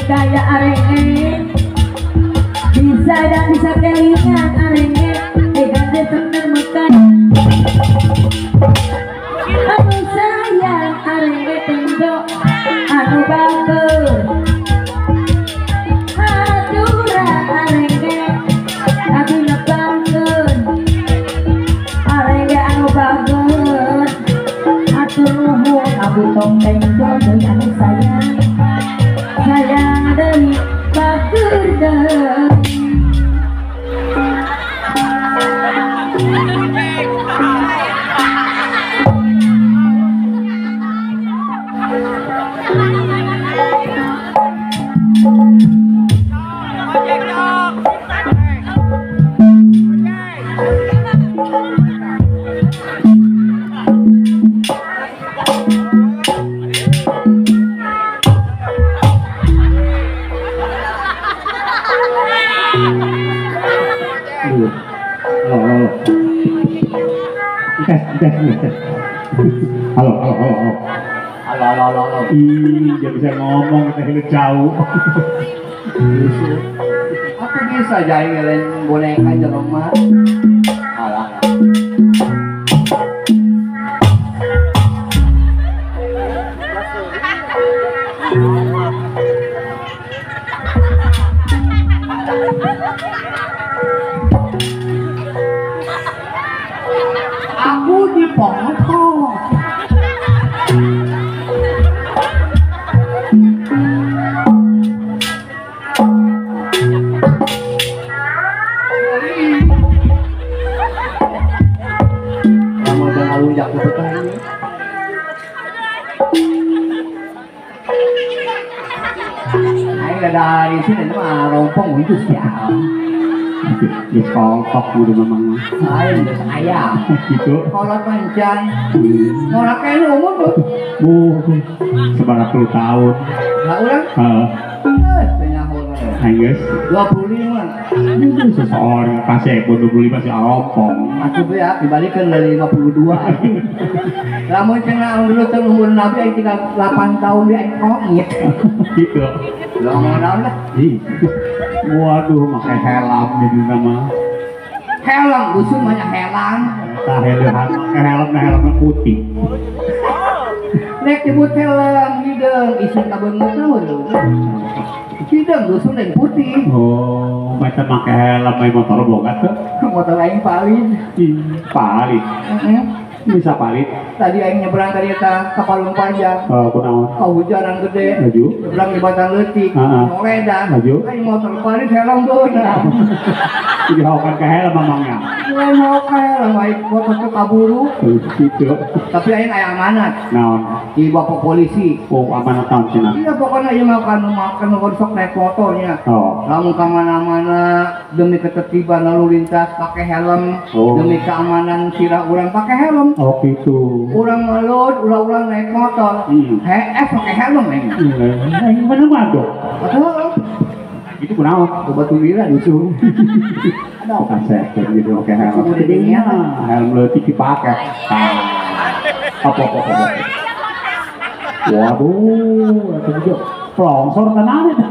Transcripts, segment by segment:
kaya arenge bisa dan bisa kelingan arenge gande temen makan anu sayang arenge tendo anu bager hatura arenge aku nepangkeun arenge anu bager atur nuhun aku tong tendo deui anu sayang sayang deui bager deui. Halo, halo, halo, halo. Halo, halo, halo, halo. Ih, dia bisa ngomong, kita hidup jauh. Aku bisa jadi ngelain boneka jelema. Alah. Aku dipotong. Dari sini mah rompong itu siapa? Di kolok udah memang. Lain geus aya. Gitu. Kolot mancan. Ngora kene umur tuh. Bu, sabaraha puluh tahun. Lah urang? Heeh. Teu nyaho. Geus 25. Itu seseorang pasti 25 sih rompong. Atuh ya dibalikeun dari 52. Lamun cenah dulu teh umur Nabi aing tinggal 8 tahun dia aing komit. Gitu. Ngomong naon lah. Ih. Waduh, make helm jadi nama. Helm, dusun banyak helm. Tah helm, helm putih. Nek nyebut helm hideung isin ka beungeut naon lho. Hideung dusun lain putih. Oh, macam make helm main motor boga tuh. Motor aing paling. Ih, paling. Heeh. Bisa palit. Tadi aing nyebrang tadi eta ka Palung Panjang. Oh, kunaon? Kahujanan gede. Laju. Nyebrang di Batang Leutik. Noledan. Laju. Aing motor palit helm beunang. Jadi hawakan ke helm mamangnya. Lain mau ke helm aing motor teu kaburu. Gitu. Tapi aing aya amanat. Naon? Di bapak polisi. Oh, amanat naon cenah? Iya, pokoknya ieu mah kanu sok naik motornya. Oh. Lamun ka mana-mana demi ketertiban lalu lintas pakai helm, oh. Demi keamanan sirah urang pakai helm. Oh gitu. Urang ngelut, ulah-ulah naik motor. HS pakai helm aing. Aing mana mah. Betul. Itu kunaon? Obat gembira dusun. Aduh, kasep gitu pakai helm. Helm leutik dipake. Apa. Waduh, itu juga longsor tenan itu.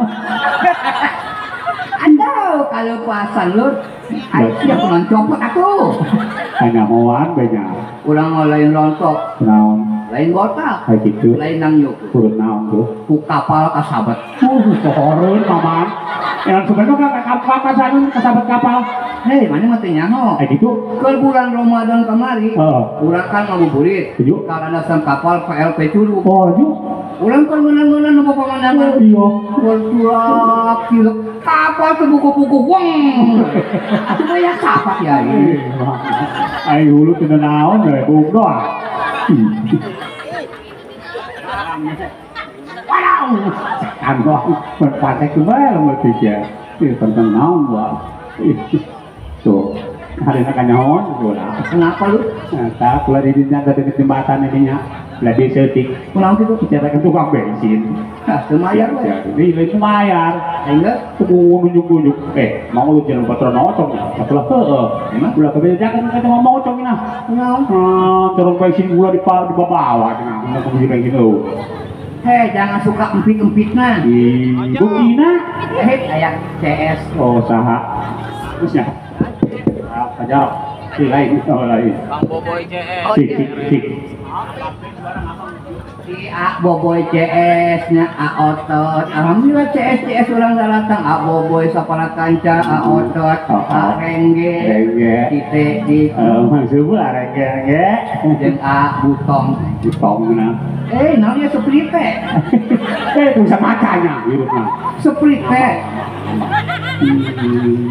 Aduh, kalau puasan lur, aing siap non copot atuh. Hanya moan banyak. Urang lain rontok. Naon? Lain botak. Kayak gitu. Lain nangyuk. Turun naon tuh? Ku kapal kasabat. Sohorun paman. Yang sebenarnya kapal kasanun kasabat kapal. Hei, mana mah teu nyaho. Gitu. Ke bulan Ramadan kemari, urang kan ngabuburit. Setuju. Ka landasan kapal PLP Curug. Oh, ju. Urang kan meunang-meunang nu pemandangan. Iya. Bertuak tilek kapal teu buku-buku weng. Atuh banyak sapat ya ini. Ai hulu teu naon we bung doang. Waduh, kan doang berpatek bae lamun tiga. Ieu tentang naon wae. Tuh, hari ini kanyaon ulah. Kenapa lu? Nah, kula di dinya tadi jembatan ininya. Lagi seutik. Kunaon kitu? Bicara ke tukang bensin. Hah, teu mayar we. Ini lain mayar. Aing kudu nunjuk-nunjuk. Mau lu jalan patron ocong. Atulah heeh. Ulah kebijakan kan ngomong ocong ina. Kunaon? Ah, corong bensin gula di bawah cenah. Mau beli bensin eueuh. Hei, jangan suka empit-empitna. Buktina? Hei, aya CS. Oh, saha. Terus ya. Aja. Si lain, oh lain. Bang Boboy CS. Cik. Si A Boboy CS nya A Otot. Alhamdulillah CS CS urang datang. A Boboy sapara kanca, A Otot, A Rengge, Tite di. Maksud A Rengge, Rengge. Jeung A Butong. Butong na. Naon ieu Sprite? Bisa macanya hirupna. Sprite.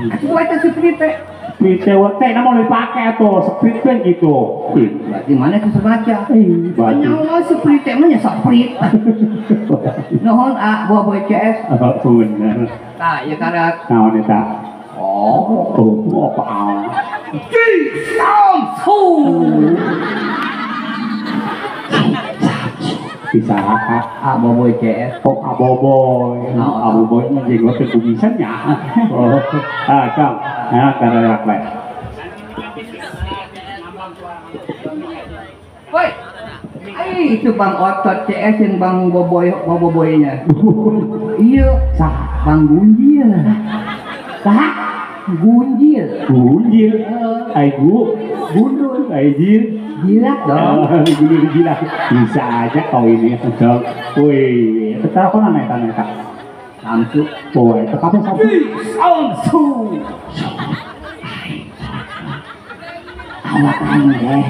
Atuh baca Sprite. Sprite teh na mau dipakai tuh, Sprite gitu. Berarti mana tuh baca? Nyawa Sprite mah nya Sprite. Nuhun A Boboy CS. Bener. Tah, ieu karat. Naon eta? Oh, apa? Ji Samsu. Bisa A Boboy CS. Oh, A Boboy. A Boboy mah jenggot teh kumisan nya. Oh, ah, Kang. Nah, karek bae. Woi. Ai itu Bang Otot CS yang Bang Boboy, Boboinya. Iya, sah Bang Gunjil. Sah Gunjil. Gunjil. Ai gu, gundul, ai jil. Jilat dong. Gundul jilat. Bisa aja kau ini. Wih, tetap aku nanya tanya. Samsu. Oh, tetap Samsu. Samsu. Awak aneh.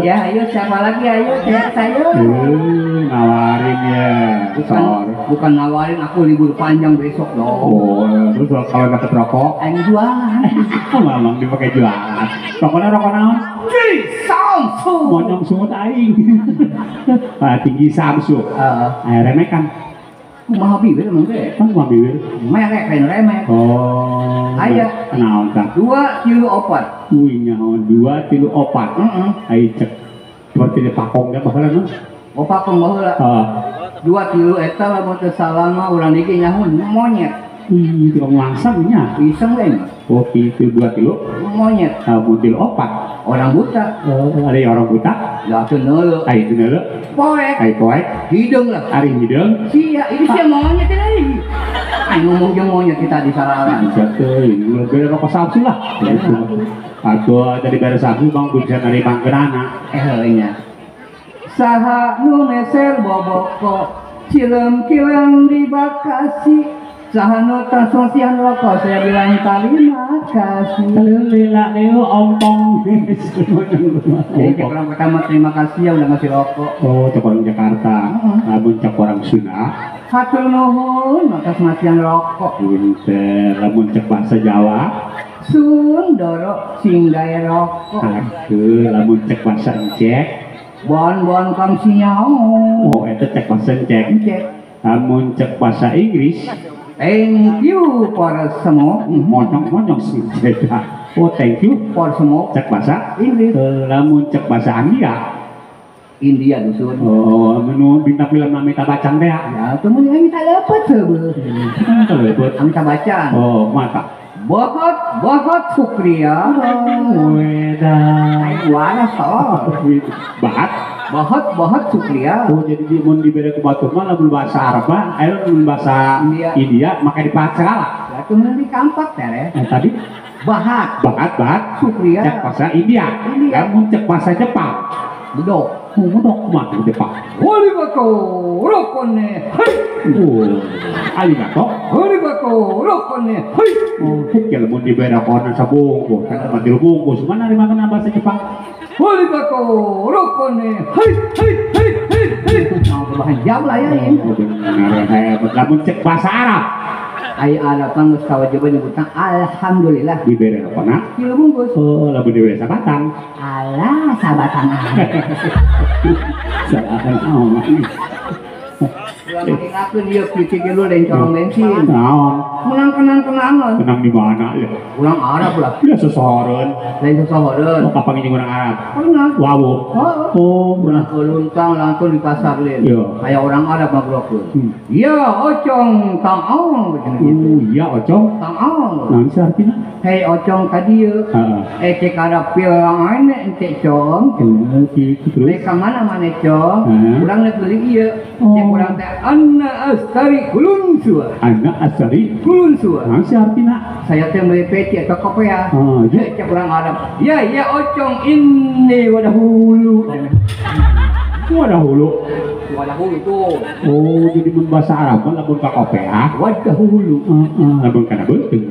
Ya, ayo siapa lagi? Ayo, saya. Nawarin ya. Bukan nawarin, aku libur panjang besok dong. Oh, terus kalau dapat rokok? Aing jualan. Memang dipakai jualan. Rokoknya rokok naon? Samsu. Monyong sungut aing. Tinggi Samsu. Remek kan? Kumaha bibir emang teh? Kan kumaha bibir? Merek lain remek. Oh. Aya. Naon tah? 2 3 4. Wih nyaho 2 3 4. Heeh. Ai cek seperti di pakong teh baheula nu. Oh pakong baheula. Heeh. 2 3 eta lamun teu salah mah urang dieu nyaho monyet. Ih, tukang langsang nya. Iseng lain. Oh, itu 2 kilo. Monyet. 2 kilo 4. Orang buta. Oh, ada yang orang buta? Ya, itu neuleuh. Ai itu neuleuh. Poek. Ai poek. Hideung lah. Ari hideung. Sia, ini sia monyet ini. Ai ngomong jeung monyet kita di salaran. Bisa teuing, ulah bere rokok Samsu lah. Atuh tadi bere Samsu bang bisa nari bangkeunana. Heuh nya. Saha nu meser boboko, cilem-cilem di Bekasi. Sahanu transosian rokok, saya bilang terima kasih. Lila leo ompong. Jadi cek orang pertama terima kasih ya udah ngasih rokok. Oh, cek orang Jakarta. Lamun cek orang Sunda. Hatur nuhun atas ngasihan rokok. Punten, lamun cek bahasa Jawa. Sundoro singgae rokok. Aduh, lamun cek bahasa Encek. Bon-bon kang sinyao. Oh, eta cek bahasa Encek. Encek. Lamun cek bahasa Inggris. Thank you for semua. Monyong-monyong sih. Oh, thank you for semua. Cek bahasa Inggris. Lamun cek bahasa India. India dusun. Oh, menu bintang film Amitabh Bachchan teh. Ya, temen Amitabh dapat sebeuh. Dapat. Amitabh Bachchan. Oh, mantap. Bahot bahot Sukriya. Wedah. Waras toh. Bahat bahot bahot Sukriya. Oh, jadi di mun dibere ku batur mah lamun bahasa Arab mah aya lamun bahasa India make dipahat segala. Lah temen di kampak teh. Tadi bahat bahat bahat Sukriya. Cek bahasa India. Lamun cek bahasa Jepang. Bedok. Bedok mah Jepang. Arigato rokone. Hai. Oh, arigato. Arigato rokone. Hai. Oh, hek lamun dibere kono sabungkus, kan mati bungkus. Mana ari makan bahasa Jepang? Arigato rokone. Hai hai hai hai hai. Mau bahan jam lah ya ini. Bener hebat. Lamun cek bahasa Arab. Ai Arab mah geus kawajiban nyebutna alhamdulillah. Dibere rokona? Tilu bungkus. Oh, lamun dibere sabatang. Alah, sabatang. Salah naon. Ulah ngakeun ieu kieu kieu lain corong bensin. Naon? Menang kenang-kenangan. Kenang di mana ya? Urang Arab lah. Ya sesohoreun. Lain sesohoreun. Oh, kapan ini urang Arab? Pernah. Wawu. Oh, pernah ke Luntang langsung di pasar lain. Iya. Kayak orang Arab ngobrolkeun. Ya, ocong taong gitu. Iya, ocong taong. Naon sih artinya? Hei ocong ka dieu. Heeh. Eh cek ada pilang ane ente cong. Gitu terus. Rek ka mana maneh cong? Urang rek beli ieu. Cek urang teh anna astari kulun sua. Anna astari kulun sua. Naon sih artinya? Saya teh meuli peci atau kopea. Oh, iya. Cek urang Arab. Ya, ya ocong ini wadahulu. Wadahulu. Wadahulu tuh. Oh, jadi mun bahasa Arab mah lamun ka kopea. Wadahulu. Heeh, lamun kana beuteung.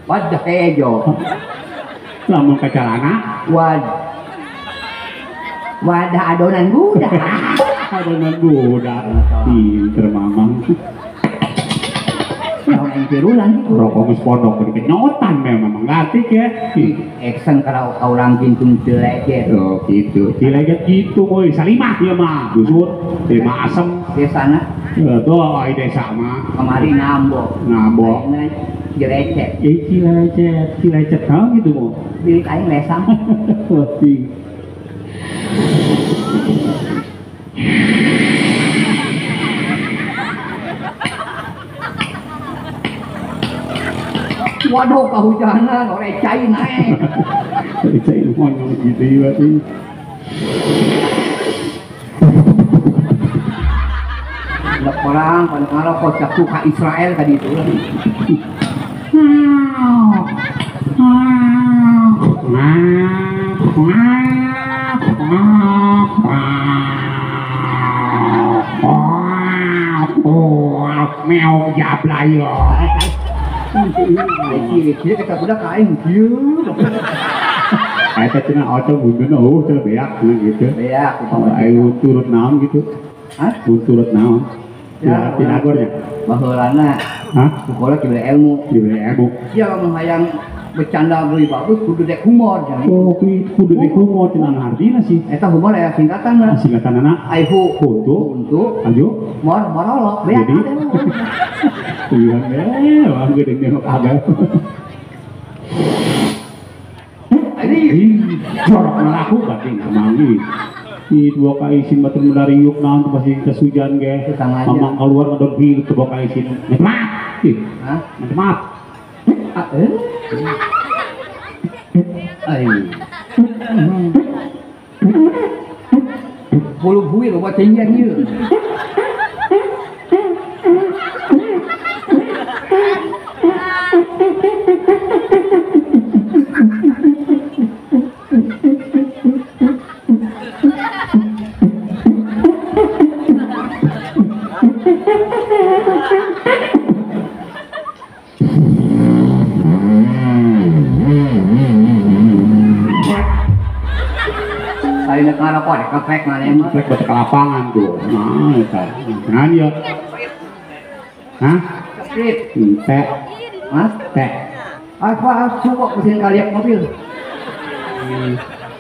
Wadah kejo. Lamun ka calana wadah adonan budak. Adonan budak. Pinter mamang. Tahun pirulan gitu. Rokok geus pondok beuki kenyotan memang ngerti ya. Action kalau orang kintung cileget. Oh gitu. Cileget gitu euy, salimah ieu mah. Busur, lima asem. Desana. Tuh ai desa mah. Kemari ngambo. Ngambo. Cilecet. Cilecet, cilecet naon gitu mau. Bilik aing lesang. Penting. Waduh, kehujanan, oleh cai naik. Cai monyong gitu ya. Lek orang, kalau kau cakap ke Israel tadi itu. Meow jablay. Kieu kita budak aing kieu. Eta cenah oto bunduna eueuh teh beak gitu. Beak aing turut naon gitu. Hah? Turut naon? Ya, pinagornya. Baheulana. Hah? Sekolah diberi ilmu. Diberi ilmu. Sia lamun hayang bercanda leuwih bagus kudu dek humor cenah. Oh, kudu dek humor cenah artina sih. Eta humor aya singkatanna. Singkatanna aihu huntu. Huntu. Aju mor morolok beak. Jadi iya, wah gede nengok agak. Ini jorok ngelaku berarti mangi. Ih, dua kali isin batur medariuk naon tuh pasti kesujan ge. Mamang keluar ngadon hidup tuh dua kali isin. Minta maaf. Ih, hah? Minta maaf. Ai. Bulu buih loba tinggian ieu. Tadi nak ngarokok deh, kefek mana emang? Kefek buat ke lapangan tuh. Nah, itu. Nah, ya. Hah? Sprite. Teh. Hah? Teh. Apa suka mesin kaliak mobil?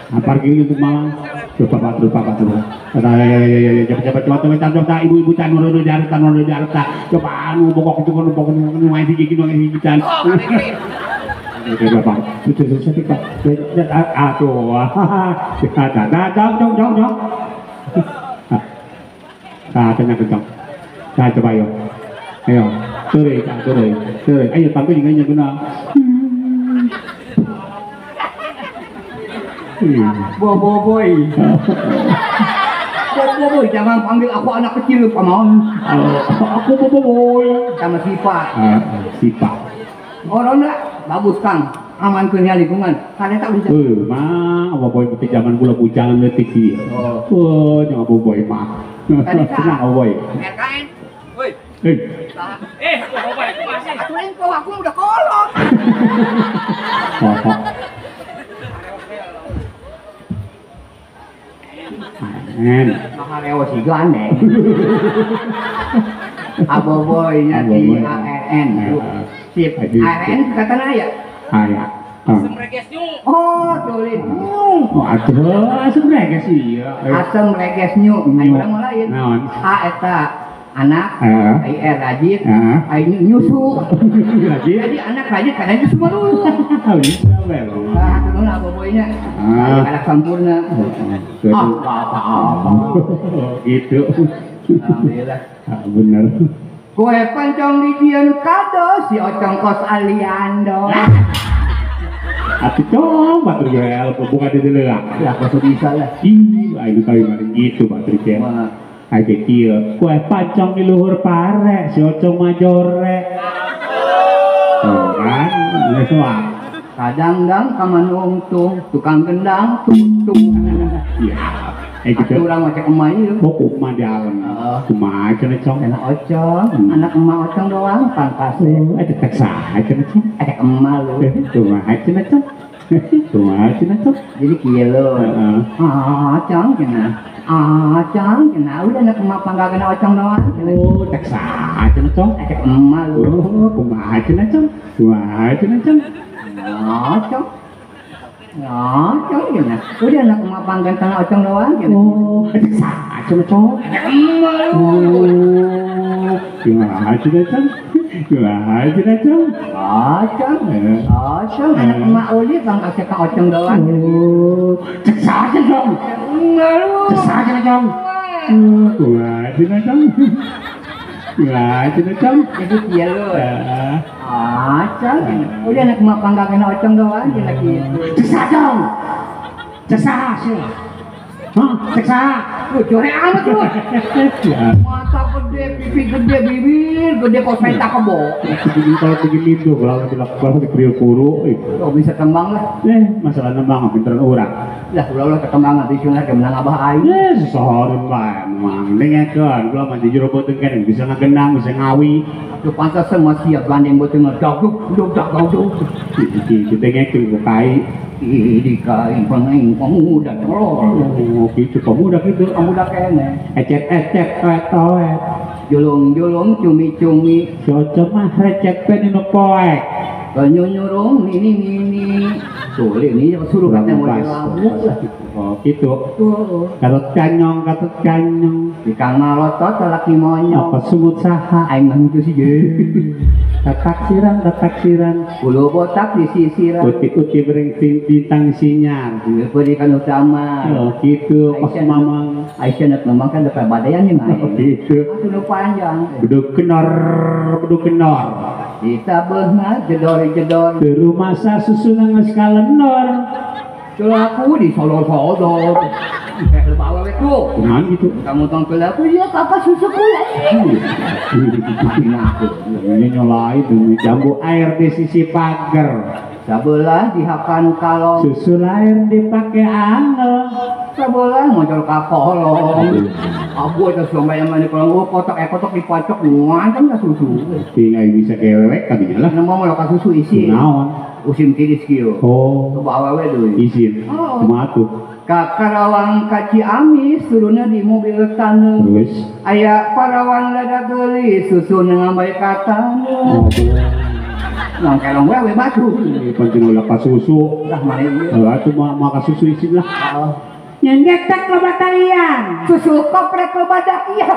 Apa gini untuk malam? Coba pak, coba pak, coba. Ya, coba coba coba coba coba ibu-ibu tan nuru jaru tan nuru jaru ta. Coba anu bokok itu anu bokok itu main gigi main gigi tan. Coba pak, itu itu pak. Aduh, ada jong jong jong jong. Ah, tanya kencang. Nah, coba ayo, ayo, turi, turi, turi. Ayo tampil dengan yang guna. Boboiboy. Boboiboy, jangan panggil aku anak kecil, paman. Aku Boboiboy. Sama Sipa. Sipa. Orang enggak bagus Kang, aman kerja lingkungan. Kalian tak bisa. Mah, Boboiboy putih zaman gula bujangan letik sih. Oh, jangan Boboiboy mah. Tenang Boboiboy. RKN. Woi. Eh, Boboiboy masih. Aturin kau aku udah kolot. Mahareo siga aneh. Aboboy-nya di ARN. Sip. ARN kata aya. Aya. Asem reges nyu. Oh, tulis. Oh, atuh asem reges iya. Asem reges nyu. Ayo urang lain. Naon? A eta Anak, ai rajin, ai nyusu. Jadi anak rajin kadang nyusu dulu. Ah, turun aboboynya. Anak sempurna. Ah, apa-apa. Gitu. Alhamdulillah. Bener. Kue pancong dijieun kado si Ocong kos Aliando. Atuh cong batur gel buka di dileula. Ya kos bisa lah. Ih, aing kawin mah gitu batur teh. Aing kieu, kue pancong di luhur pare, si Ocong mah jore. Tuh kan, geus wah. Kadang-dang ka manungtung, tukang gendang tung. Iya. Gitu. Urang mah cek emak ieu. Oh, kumaha di alam. Kumaha cenah Cong? Anak Ocong, anak emak Ocong doang pangkase. Eta teh saha cenah Cong? Eta emak lu. Kumaha cenah Cong? Kumaha cenah Cong? Jadi kieu lho. Heeh. Ocong cenah. Ocong cenah udah anak emak panggagana Ocong doang. Oh, teh saha cenah Cong? Eta emak lu. Oh, kumaha cenah Cong? Kumaha cenah Cong? Ocong. Ocong cenah. Udah anak emak panggantana Ocong doang cenah. Oh, eta saha cenah Cong? Emak lu. Oh, kumaha cenah Cong? Kumaha cenah Cong? Ocong. Ocong anak emak uli pangkase ka Ocong doang. Oh, cek saha cenah Cong? Emak lu. Cek saha cenah Cong? Kumaha cenah Cong? Kumaha cenah Cong? Jadi kieu lho. Ocong, udah anak emak panggagana Ocong doang cenah kitu. Cek saha Cong? Cek saha sih? Hah? Cek saha? Lu jorek amat lu. Mata gede, pipi gede, bibir gede kok saya tak kebo. Kalau begini tuh, kalau dilakukan di kriul kuru, oh bisa kembang lah. Masalah nembang, pinteran orang. Lah, ulah-ulah kekembangan di sini menang abah aing. Sesohoreun bae mang. Dengekeun, kula mah jujur beuteung keneh bisa ngagenang, bisa ngawi. Atuh pantesan mah siap gandeng beuteung dagdug dug dagdug. Iki dengekeun ku kai. Di kai pangaing pemuda tolol. Oh, gitu pemuda gitu. Pemuda keneh. Ecet-ecet toet-toet. Julung-julung cumi-cumi. Cocok mah recet pe nu poek. Nyunyurung nini-nini. Sulit nih suruh kata mau labu lah. Oh gitu. Katut kanyong, katut kanyong. Di kang malotot laki monyong. Apa sungut saha? Aing mah itu sih je. Tataksiran, tataksiran. Bulu botak di sisiran. Uti-uti bereng bintang sinyar. Berikan utama. Oh gitu. Pas mamang. Aisyah nak memang kan dapat badayan nih mah. Oh gitu. Atuh panjang. Beduk kenor, beduk kenor. Kita beungat jedor-jedor. Di rumah sa susu geus kalenor. Kelaku di sodor-sodor. Lebawa we tuh. Kunaon gitu? Kamu tong kelaku ya apa susu kula. Ini nyolai demi jambu air di sisi pagar. Sabelah dihakan kalong. Susu lahir dipakai angel. Sabelah muncul ka kolong. Abu eta sampai yang mana kolong oh kotok kotok dipacok ngancam ka susu. Tinggal bisa kelewek kadinya lah. Nemu mah ka susu isi. Naon? Usim tiris kieu. Oh. Coba awewe deui. Isin. Kumaha tuh? Ka Karawang ka Ciamis turunnya di mobil taneuh. Terus aya parawan lada geulis susuna ngambai ka taneuh. Nang kelong we we batu. Penting ulah ka susu. Lah mane ieu. Heeh atuh mah ka susu isin lah. Heeh. Nyengetek loba talian. Susu koprek loba dakian.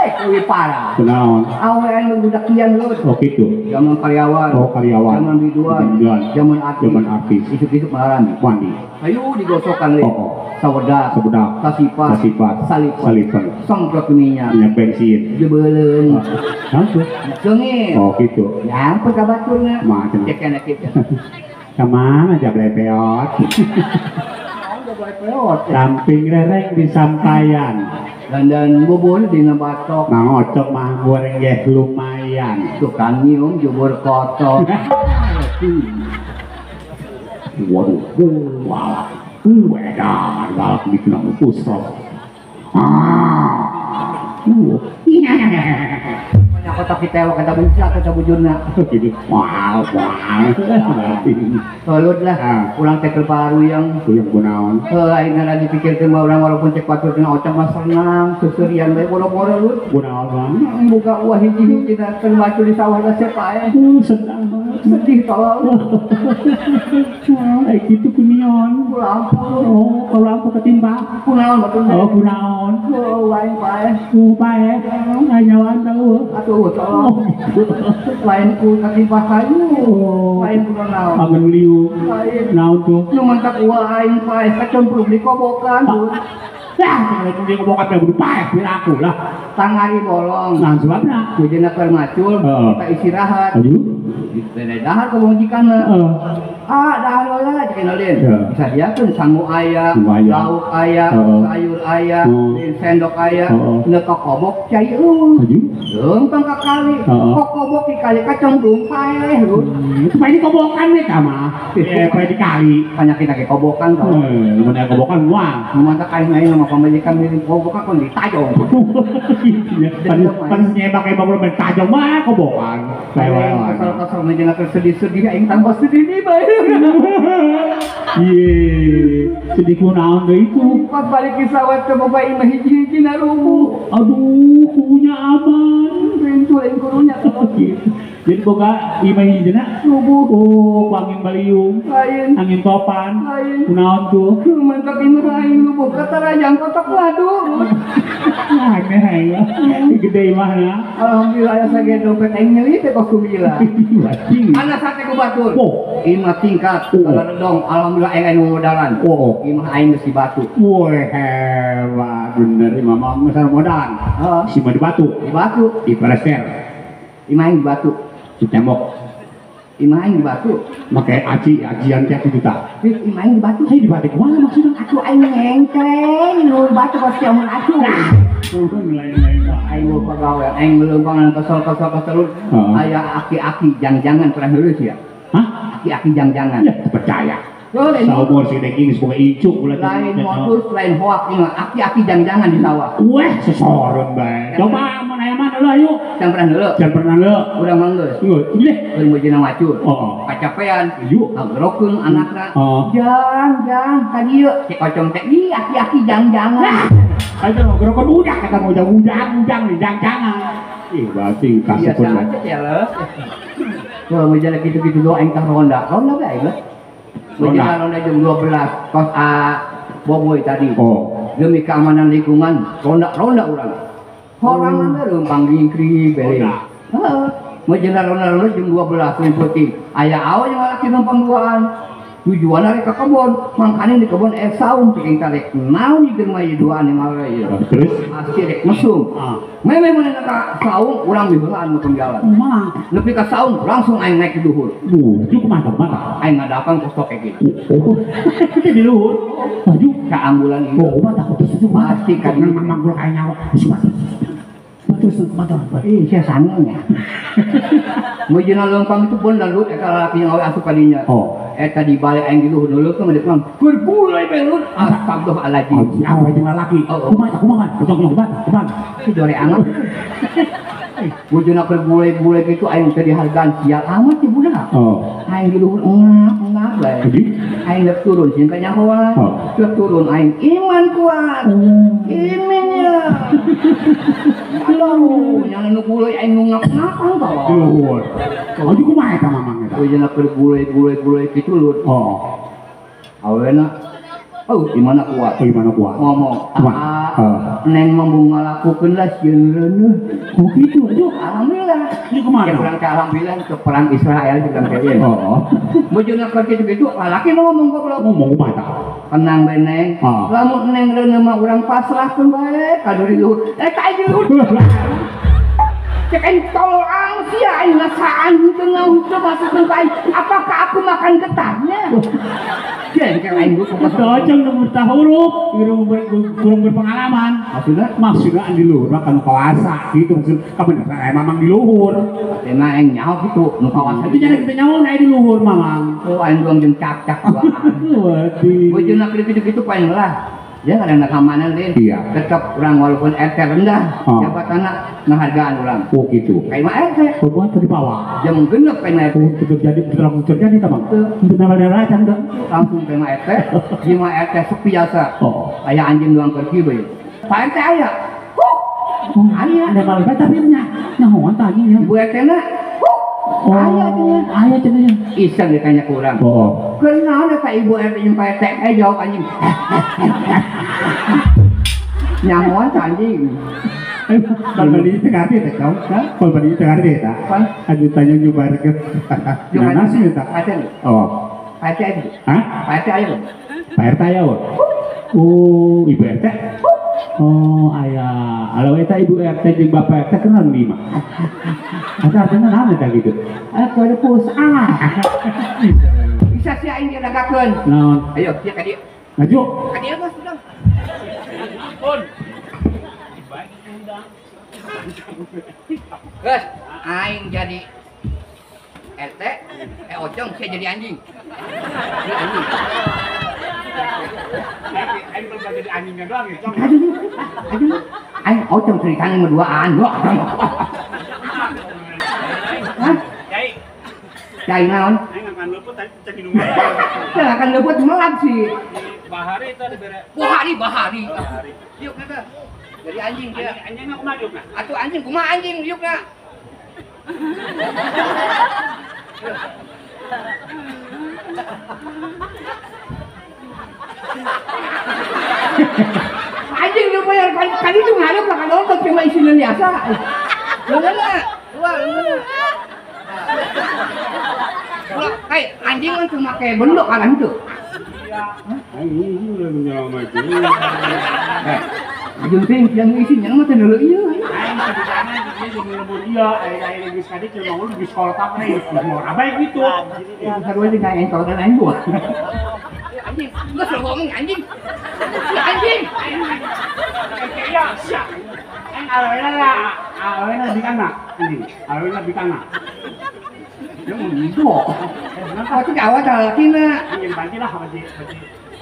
Leuwih parah. Kunaon? Awean nu dakian lur. Oh kitu. Zaman karyawan. Oh karyawan. Zaman biduan. Zaman artis. Zaman artis. Isuk-isuk marani. Mandi. Ayo digosokan le. Oh. Sawedak. Sawedak. Sasipat. Sasipat. Salipan. Salipan. Semprot minyak. Minyak bensin. Jebeuleung. Hah tuh? Seungit. Oh kitu. Nyampe ka baturna. Mah cenah. Cek enak kitu. Kemana jablay peot? Samping rereng di sampayan. Dandan bubur dina batok. Mang Ocok mah goreng ge lumayan. Tukang nyium jubur kotok. Waduh, walak. Wedan, walak bikin aku pusrok. Banyak kotak ditewak kata bisa kata bujurna. Gitu. Wow, wow. Salut lah. Ulang tekel baru yang yang kunaon. Heuh, aing ngana dipikirkeun mah urang walaupun cek batur dina Ocok mah senang, susurian bae boro-boro lut. Kunaon bang? Buka uah hiji-hiji da keur batur di sawah da siapa aya. Senang banget. Sedih tolong. Kayak gitu kunion. Ku lampu. Oh, ku lampu ketimpa. Kunaon batur. Oh, kunaon. Oh, lain paeh. Ku paeh. Nyawaan tahu. Atuh tolong. Lain ku ketimpa kayu. Lain ku naon. Agen liu. Lain. Naon tuh. Nu mantak uang aing paeh kacemplung di kobokan. Lah, kalau di kobokan teh kudu paeh piraku lah. Tangari bolong. Nah, sebabna kujena keur macul, kita istirahat. Aduh. Beda dahar ke majikanna. Ah, dahar heula cek Nolin. Disadiakeun sangu aya, lauk aya, sayur aya, sendok aya, neuk ka kobok cai eueuh. Leumpang ka kali. Kokobok di kali kacemplung paeh lur. Itu paeh di kobokan we tah mah. Paeh di kali. Penyakit ge kobokan tah. Mun aya kobokan moal. Nu mantak aing aing mah pamajikan miring kobokan kon ditajong. Pan nyebak ebak belum tajong mah kobokan. Kesel-kesel menjelang sedih-sedih aing tambah sedih nih bae. Ye, sedih kunaon deui itu. Pas balik ke sawah teh boga imah hiji-hiji narubuh. Aduh, kunya aman. Rintu lain kurunya kalau gitu. Jadi boga imah hijina rubuh. Oh, angin baliung. Lain. Angin topan. Lain. Kunaon tuh? Mantap imah aing rubuh katarajang kotok ladu. Aneh ya. Gede imahna. Alhamdulillah aya sage dompet aing nyeri teh kos gila. Anak sate ku batur. Oh, imah tingkat kalau dong alhamdulillah aing anu modalan. Oh, imah aing geus di batu. Woi, hebat bener imah mah geus modalan. Heeh. Si mah di batu. Di batu, di plester. Imah aing di batu. Di tembok. Imah aing di batu. Make aci, ajian tiap juta. Imah aing di batu. Hei, di batu kumaha maksudna? Atuh aing ngengkleng nu batu pasti amun atuh. Lain-lain aing mau pagawe, aing meleumpang kesel-kesel aya aki-aki jang-jangan pernah heureuh sia. Hah? Aki-aki jang-jangan. Ya, percaya. Saumur si daging semoga icuk ulah lain modus lain hoak ini aki-aki jang-jangan di sawah. Weh, sesoron bae. Coba mun aya mana heula ayo. Jang pernah heula. Jang pernah heula. Urang mah geus. Geus. Leh, keur meujeuhna macul. Heeh. Kacapean. Yuk. Ngagerokeun anakna. Heeh. Jang, jang ka dieu cek ocong teh ih aki-aki jang-jangan. Ayo ngagerokeun budak kata mau ujang-ujang nih jang-jangan. Ih, berarti kasepun bae. Kalau meujeuhna kitu-kitu doa aing tah ronda. Ronda bae aing lah. Ronda ronda jam 12 kos A Boboy tadi. Oh. Demi keamanan lingkungan, ronda-ronda urang. Horangan we leumpang ringkrik bere. Heeh. Meujeuhna ronda-ronda jam 12 lain peuting. Aya awe jeung lalaki leumpang duaan. Tujuanna rek ka kebon, mangkane di kebon saung pikeun tarik. Naon ieu mah ieu duaan yang awe ieu. Terus pasti rek mesum. Memeh mun ka saung urang diheulaan nu jalan. Kumaha? Nepi ka saung langsung aing naik ke duhur. Duh, kumaha tah? Aing ngadapan kos tokek gitu. Oh, di luhur. Maju ka ambulan ieu. Oh, mah takut terus pasti ka dieu mang gua kayak nyawa. Terus mata. Ih, sia sange nya. Meujeuhna leumpang itu pun lalu eta lalaki yang awe asup ka dinya. Oh. Eta di balik aing di luhur nuleukeun mah depan. Berbulai bae lur. Astagfirullahaladzim. Awe jeung lalaki. Kumaha kumaha? Kumaha kumaha? Si dore amat. Meujeuhna keur bule-bule kitu aing teh dihargaan sial amat si budak. Oh. Aing di luhur engap-engap bae. Aing rek turun sieun ka nyahoan. Rek turun aing iman kuat. Imannya. Lalu yang nu bule aing nu ngap-ngapan tah. Luhur. Aju kumaha eta mamang eta? Meujeuhna keur bule-bule kitu lur. Oh. Awena oh, gimana kuat? Oh, gimana kuat? Ngomong, ah, neng mampu ngalakukeun lah sieun reuneuh. Oh gitu, aduh. Alhamdulillah. Ini kemana? Ya kurang ke alhamdulillah ke perang Israel juga kayaknya. Oh. Meujeuhna keur kitu-kitu, lalaki mah ngomong goblok. Ngomong kumaha tah? Tenang bae neng. Lamun neng reuneuh mah urang pasrahkeun bae ka di luhur. Eh ka di luhur. Cek aing tolol ang sia aing ngasaan henteu ngahuteu masukkeun ka aing. Apakah aku makan getahnya? Jengkel aing gua Cocok nu buta huruf, kurang berpengalaman. Maksudna? Maksudna di luhur mah kanu kawasa gitu maksud kabeneran aya mamang di luhur. Tena aing nyaho kitu nu kawasa. Itu jadi kita nyaho aya di luhur mamang. Oh aing doang jeung cak-cak duaan. Waduh. Bojona kitu-kitu paling lah. Ya kadang keamanan deh. Iya. Tetap orang walaupun RT rendah, jabatanna penghargaan orang. Oh gitu. Kayak mah RT. Perbuatan tadi bawah. Jam genep kayak RT. Oh terjadi langsung terjadi tamang. Untuk nama daerah kan enggak? Langsung kayak mah RT. Lima RT sepi biasa. Oh. Aya anjing doang pergi bae. Pak RT aya. Huh. Aya. Ada malah tapi nya. Nyahoan tah anjing nya. Ibu RT na. Huh. Aya cenah. Aya cenah. Iseng ditanya kurang. Oh. Kunaon eta ibu RT jeung Pak RT? Jawab anjing. Nyamuan anjing. Kalau beli teh ngarti teh kau. Kalau beli teh ngarti teh. Aduh tanya nyoba ke. Nah sih teh. Oh. Pak RT aja. Hah? Pak RT aya. Pak RT aya. Oh, Ibu RT. Oh, aya. Kalau eta Ibu RT jeung Bapak RT kenal nih mah. Eta artinya naon eta gitu? Kode pus ah. Bisa sih aing diragakeun. Naon? Ayo, kieu ka dieu. Maju. Ka dieu mah sudah. Pun. Guys, aing jadi RT, Ocong saya jadi anjing. Jadi anjing. Aing belum jadi anjingnya doang ya, Cong. Aduh, aing Ocong ceritanya berduaan. Hah? Cai. Cai naon? Aing akan luput tadi cek minum. Saya akan luput melap sih. Bahari itu dibere. Bahari. Yuk, kata. Jadi anjing dia. Anjingnya kumaha diukna? Atuh anjing kumaha anjing diukna? Anjing lu bayar kan itu ngadep lah kan nonton cuma isinya biasa. Leungeunna, dua leungeunna. Ulah, kayak anjing kan cuma kayak bendok kan itu. Iya. Anjing udah menyelamat. Jeung teh yang isinya mah teh deuleu ieu. Aing teh di sana jeung lembur ieu, aing geus kadi ceu mau geus kolotap nih, mau abaik gitu. Sarua jeung aing kolotan aing gua. Anjing, geus ngomong anjing. Si anjing. Iya, sia. Aing awena lah, awena di kana anjing. Awena di kana. Ya mun gitu. Kenapa tuh awak lalakina? Anjing banci lah banci.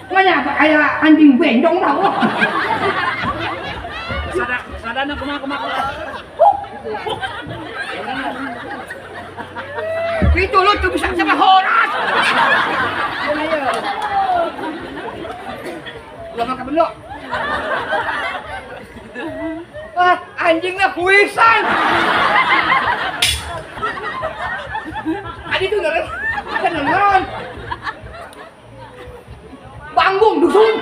Mana kayak anjing bendong tau. Sadana kumaha. Itu lu tuh bisa sama horas. Ulah makan bendok. Ah, anjingnya huisan. Adi tuh nggak nonton. Banggung dusun.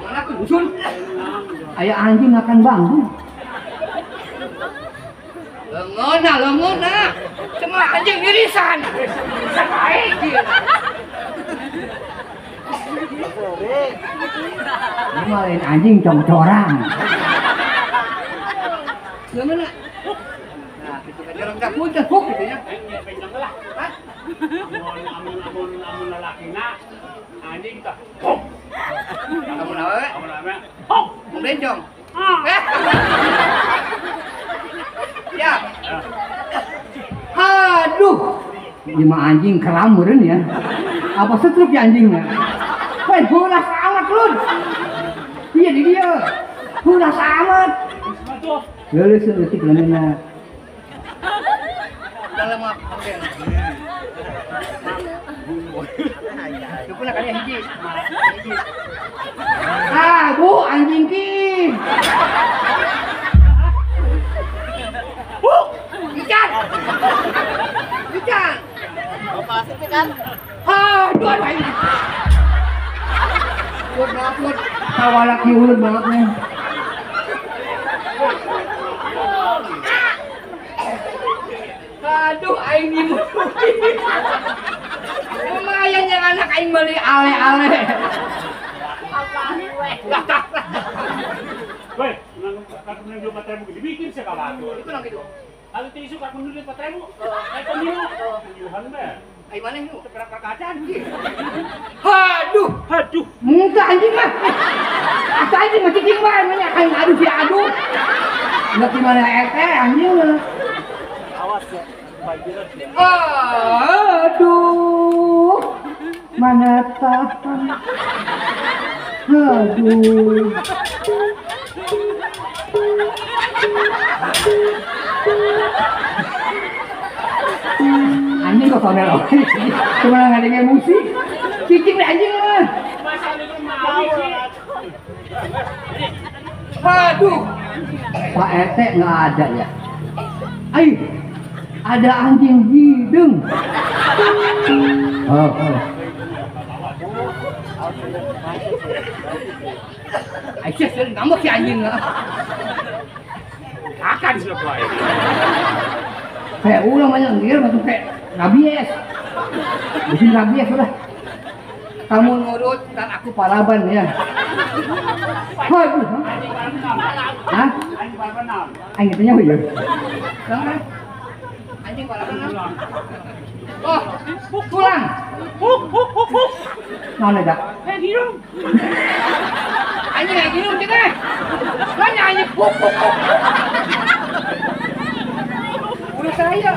Mana tuh dusun? Ayah anjing makan banggung. Lengona. Cuma anjing irisan. Baik. Ini lain anjing congcorang. Lengona. Nah, itu kan jarang tak punya kok gitu ya. Hah? Amun lalakina anjing tah. Amun awewe? Amun awewe. Mun bencong. Ya. Aduh. Ini mah anjing keram meureun ya. Apa setruk ya anjingnya? Woi, hulas amat lun. Iya di dia. Hulas amat. Leuleus leutik leungeunna. Dalam apa? Dukuna kali hiji. Ah, bu anjing ki. Bu, ikan. Ikan. Bapak kan? Aduh, aduh aing. Ulun banget, kawalak ulun banget nih. Aduh, aing dimusuhin. Lumayan yang anak aing beli ale-ale. Lah, lah, lah. Woi, nang menang 4.000 dibikin sih kabar. Itu nang gitu. Kalau tisu kak menang 4.000. Kayak pemilu. Pemiluhan be. Aing mana itu? Keperak kacan. Aduh, aduh. Muka anjing mah. Atau anjing mah cicing mah namanya aing aduh si aduh. Enggak gimana RT anjing mah. Awas ya, banjiran. Aduh. Mana tahan. Aduh. Anjing kok sonel oke. Cuma nggak ada musik. Cicing deh anjing mah. Aduh. Pak RT nggak ada ya. Ayo, ada anjing hidung. Oh. Aisyah sering ngambek si anjing. Akan sih boy. Kayak ulang banyak ngir masuk kayak rabies. Bikin rabies udah. Kamu nurut, ntar aku paraban ya. Aduh. Hah? Anjing itu nyawa ya? Anjing paraban. Oh, pulang. Huk. Mana dah? Hidung. Anjing yang hidung kita. Banyak anjing. Huk. Udah saya.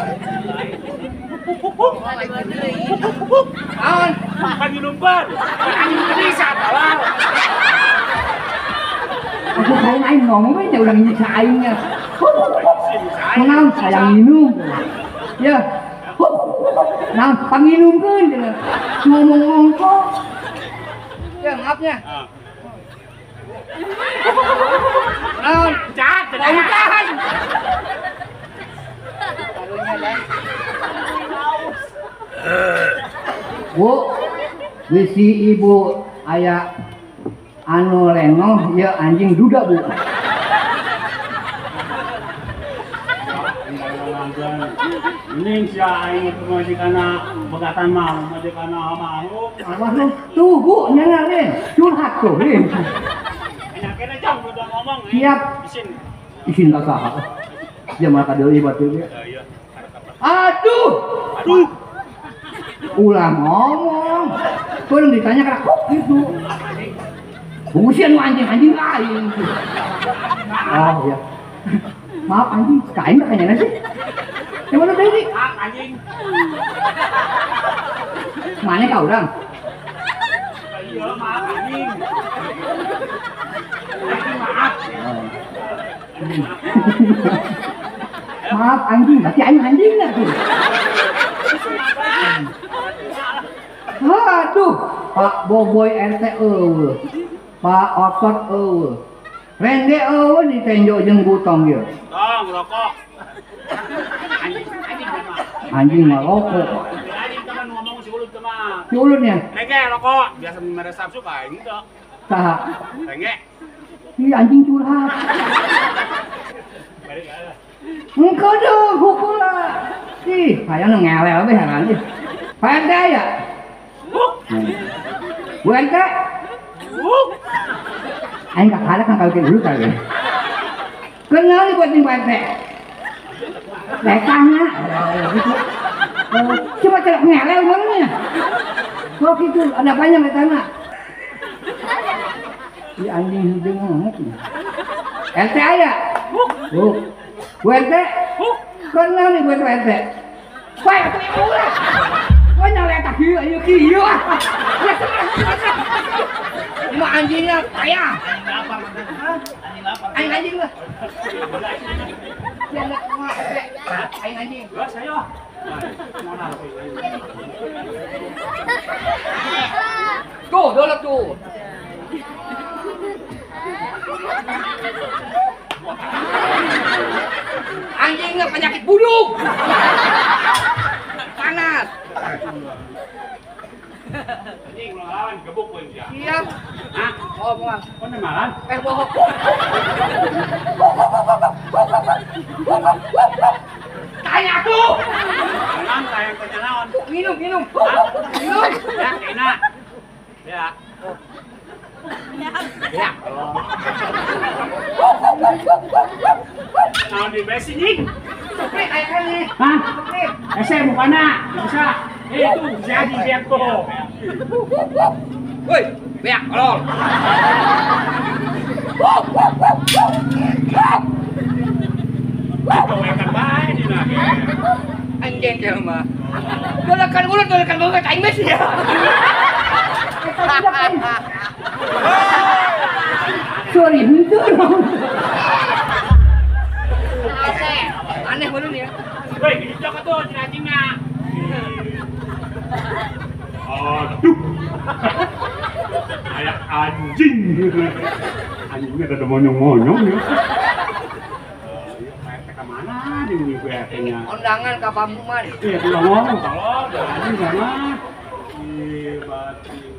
Huk. Naon? Pangilumpan. Anjing bisa tolong. Aku kain aing ngomong aja udah nyiksa aingnya. Naon sayang minum. Ya. Nah, panginumkeun cenah. Ngomong ongko. Ya, maafnya. Naon? Jahat, tahan. Bu, bisi ibu aya anu lengoh ya anjing duda, Bu. Ini si aing majikan begatan mah, majikan makhluk. Makhluk tuh, Bu, nyana deh. Curhat tuh, nih. Enak jang udah ngomong. Siap. Isin. Isin tak saha. Dia malah kadeuli batu dia. Aduh. Aduh. Ulah ngomong. Belum ditanya kena kok gitu. Bungsian anjing-anjing lain. Oh iya. Maaf anjing, kain kayaknya sih. Yang mana tadi? Maaf anjing. Mana kau orang? Iya, maaf anjing. Anjing maaf. Maaf anjing, berarti anjing anjing lah tuh. Aduh, Pak Boboy RT eueuh. Pak Otot eueuh. Rende eueuh ditenjo jeung gutong ieu. Tong rokok. Anjing anjing mah rokok. Anjing teman ngomong si ulut mah. Si ulutnya? Renge rokok, biasa meresap suka aing teh. Saha? Renge. Ih anjing curhat. Engkau dong, hukum lah. Ih, hayang ngelel deh heran ih. Pak RT ya? Huk. Bu RT? Huk. Aing kakak kan kalau dulu kali. Kenal nih buat Pak RT. Letahnya. Gitu. Coba celok ngelel mana? Kok gitu, ada banyak letahnya. Ih anjing hidung banget. RT aya? Huk. Huk. Bu RT? Huk. Kenal nih buat RT. Wah, atuh ulah. Wah nyaletak ieu ieu kieu ah. Cuma anjingnya kaya. Aing anjing lah. Aing anjing. Saya. Tuh, dolak tuh. Anjingnya penyakit buduk. Panas. Anjing ulang lawan gebuk pun dia. Iya. Hah? Oh, bohong. Kok nemalan? Bohong. Tanya tuh. Naon tayang tanya naon? Minum, minum. Minum. Ya, enak. Ya. Ya. Naon di besi nying? Suprit aya kali. Hah? Suprit. Ese mukana, bisa. Itu jadi biak tuh. Woi, beak tolol. Kawekan bae dina ge. Anjing teh mah. Dolakan ulut dolakan banget aing mah sia. Sorry, henteu. Aneh bener ya. Woi, gitu atuh anjingna. Aduh. Kayak anjing. Anjingnya ada monyong-monyong ya. Iya, Pak RT kemana jeung ibu RT-nya. Undangan ka Pamuman. Iya, ulah ngomong tolong, jangan sama. Ih, batin.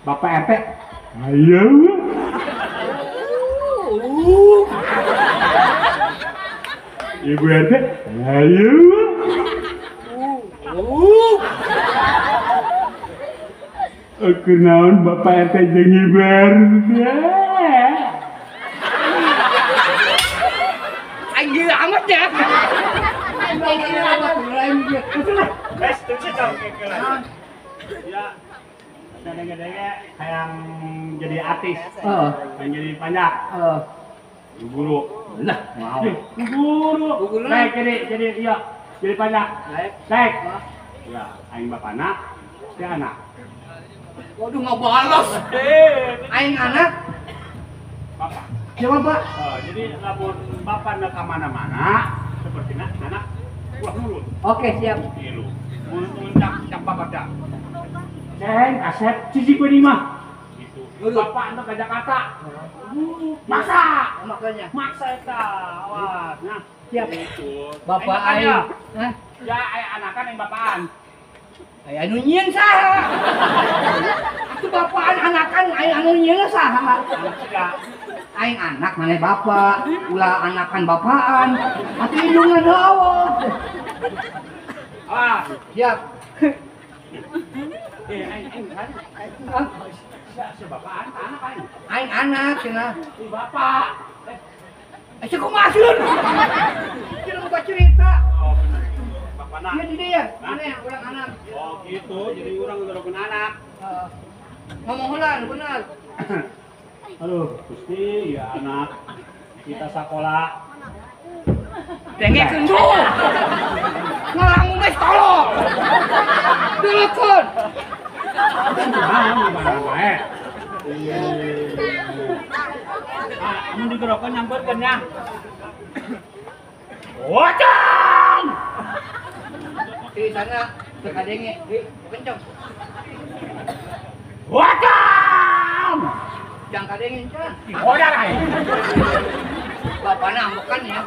Bapak RT. Ayo. Ibu RT. Ayo. Kunaon Bapak RT jeung Ibu RT. Aing gila amat ya. Wes, terus ya. Denge-denge hayang jadi artis. Heeh. Hayang jadi panjak. Heeh. Guru. Lah, mau. Guru. Baik, jadi iya, jadi panjak. Baik. Ya, aing bapana, si anak. Waduh, nggak balas. Aing anak. Bapak. Siapa, Pak? Jadi lamun bapak nak ke mana-mana, seperti anak ulah nurut. Oke, siap. Tilu. Mun cak bapak cak. Ceng, kasep, cici gue mah. Gitu. Bapak nak ke Jakarta. Maksa. Makanya. Maksa eta. Awas. Nah, siap. Gitu. Bapak aing. Hah? Ya, aya anakan yang bapaan. Aya anu nyieun saha? Atuh bapaan anakan aya anu nyieun saha? Aing anak maneh bapak, ulah anakan bapaan. Atuh indungan hawa. Ah, siap. Aing kan? Si bapaan anak aing. Aing anak cenah. Si bapak. Eh, kumaha sieun? Cenah buka cerita. Oh, bener. Bapak Iya di dia, mana yang orang anak. Oh gitu, jadi orang ngorokkeun anak. Heeh. Ngomong heula nu bener. Aduh, Gusti, ya anak kita sekolah. Dengekeun tuh. Ngalamun geus tolong. Dulukkeun. Ah, gimana bae. Ah, mun digerokeun nyamperkeun nya. Wajang! Di sana terkadenge, kenceng. Wajang! Jangan kadenge can. Dihodar aing. Bapakna ambekan ya.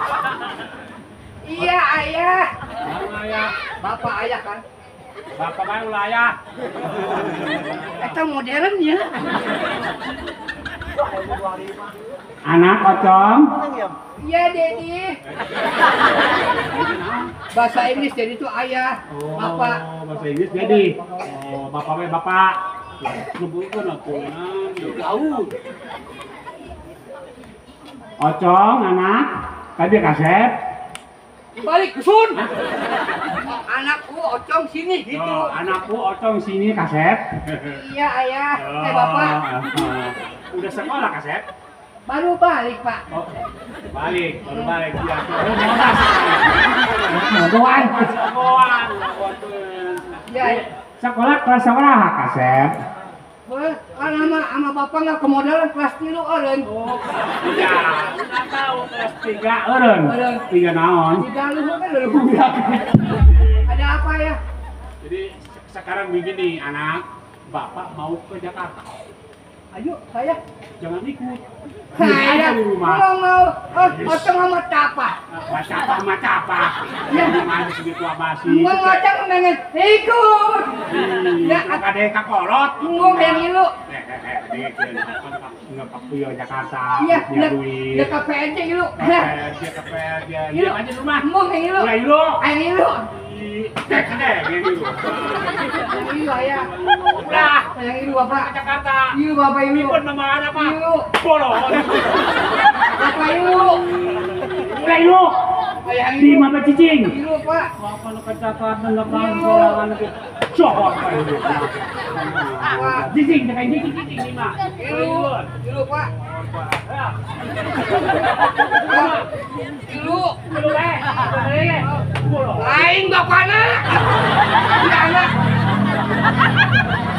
Iya ayah. Ayah. Bapak ayah kan. Bapak bae ulah ayah. Eta modern ya. Anak Ocong. Iya, Dedi. Bahasa Inggris jadi itu ayah, oh, bapak. Bahasa Inggris jadi. Oh, bapak we bapak. Ngebukeun atuh. Jauh. Ocong anak, tadi kasep. Balik dusun. Anakku Ocong sini gitu. Oh, anakku Ocong sini kasep. Iya, ayah. Eh, bapak. Udah sekolah kasep? Baru balik, Pak. Oh, balik, baru balik. Ya, goan. Goan. Ya, sekolah kelas sabaraha kasep? Wah, kan sama bapak nggak kemodalan kelas 3 eureun. Oh, iya. Nggak tahu kelas 3 eureun. 3 naon? 3 luhur kan luhur. Ada apa ya? Jadi sekarang begini, anak, bapak mau ke Jakarta. Ayo, saya jangan ikut. Saya di rumah. Mau mau, otong sama tapa. Tapa sama tapa. Ya, mana segitu abasi. Mau ngocang pengen ikut. Ya, kade kakolot. Ngomong yang ilu. Nggak pakai Jakarta. Iya, duit. Nggak KPRJ ilu. KPRJ, KPRJ. Ilu aja di rumah. Ngomong yang ilu. Ulah ilu. Yang ilu. Kade, ilu. Ilu ayah. Ulah. Yang ilu bapak. Jakarta. Ilu bapak ilu. Ikut nama anak pak. Ilu. Bolong. Bapak ilu. Ulah ilu. Ayah Di ilu. mama cicing. Ilu pak. Bapak lu ke Jakarta nggak paham. Coba pak ilu. Cicing, cakain cicing, cicing nih mah. Ilu, ilu pak. Ilu, ilu eh, lain bapakna. Iya anak.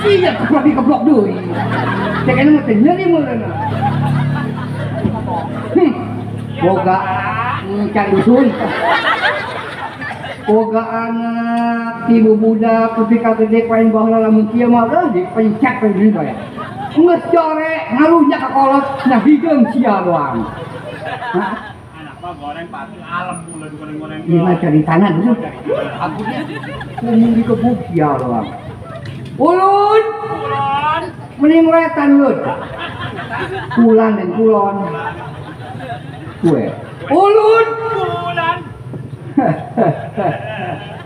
Iya keblok di keblok deui. Cek anu teh nyeri meureunna. Boga can dusun. Boga anak tilu budak ketika gede paling baheula lamun kieu mah dipencet we deui bae. Geus jore ngalunya ka kolot nah hideung sia doang. Anak Bapak goreng pasti alam pula digoreng-goreng. Iya mah cari tanah dulu. Ampunnya. Ngomong dikebuk ya Allah. Ulun. Kulon. Mending wetan lun. Kulan dan kulon. Kue. Ulun. Kulan.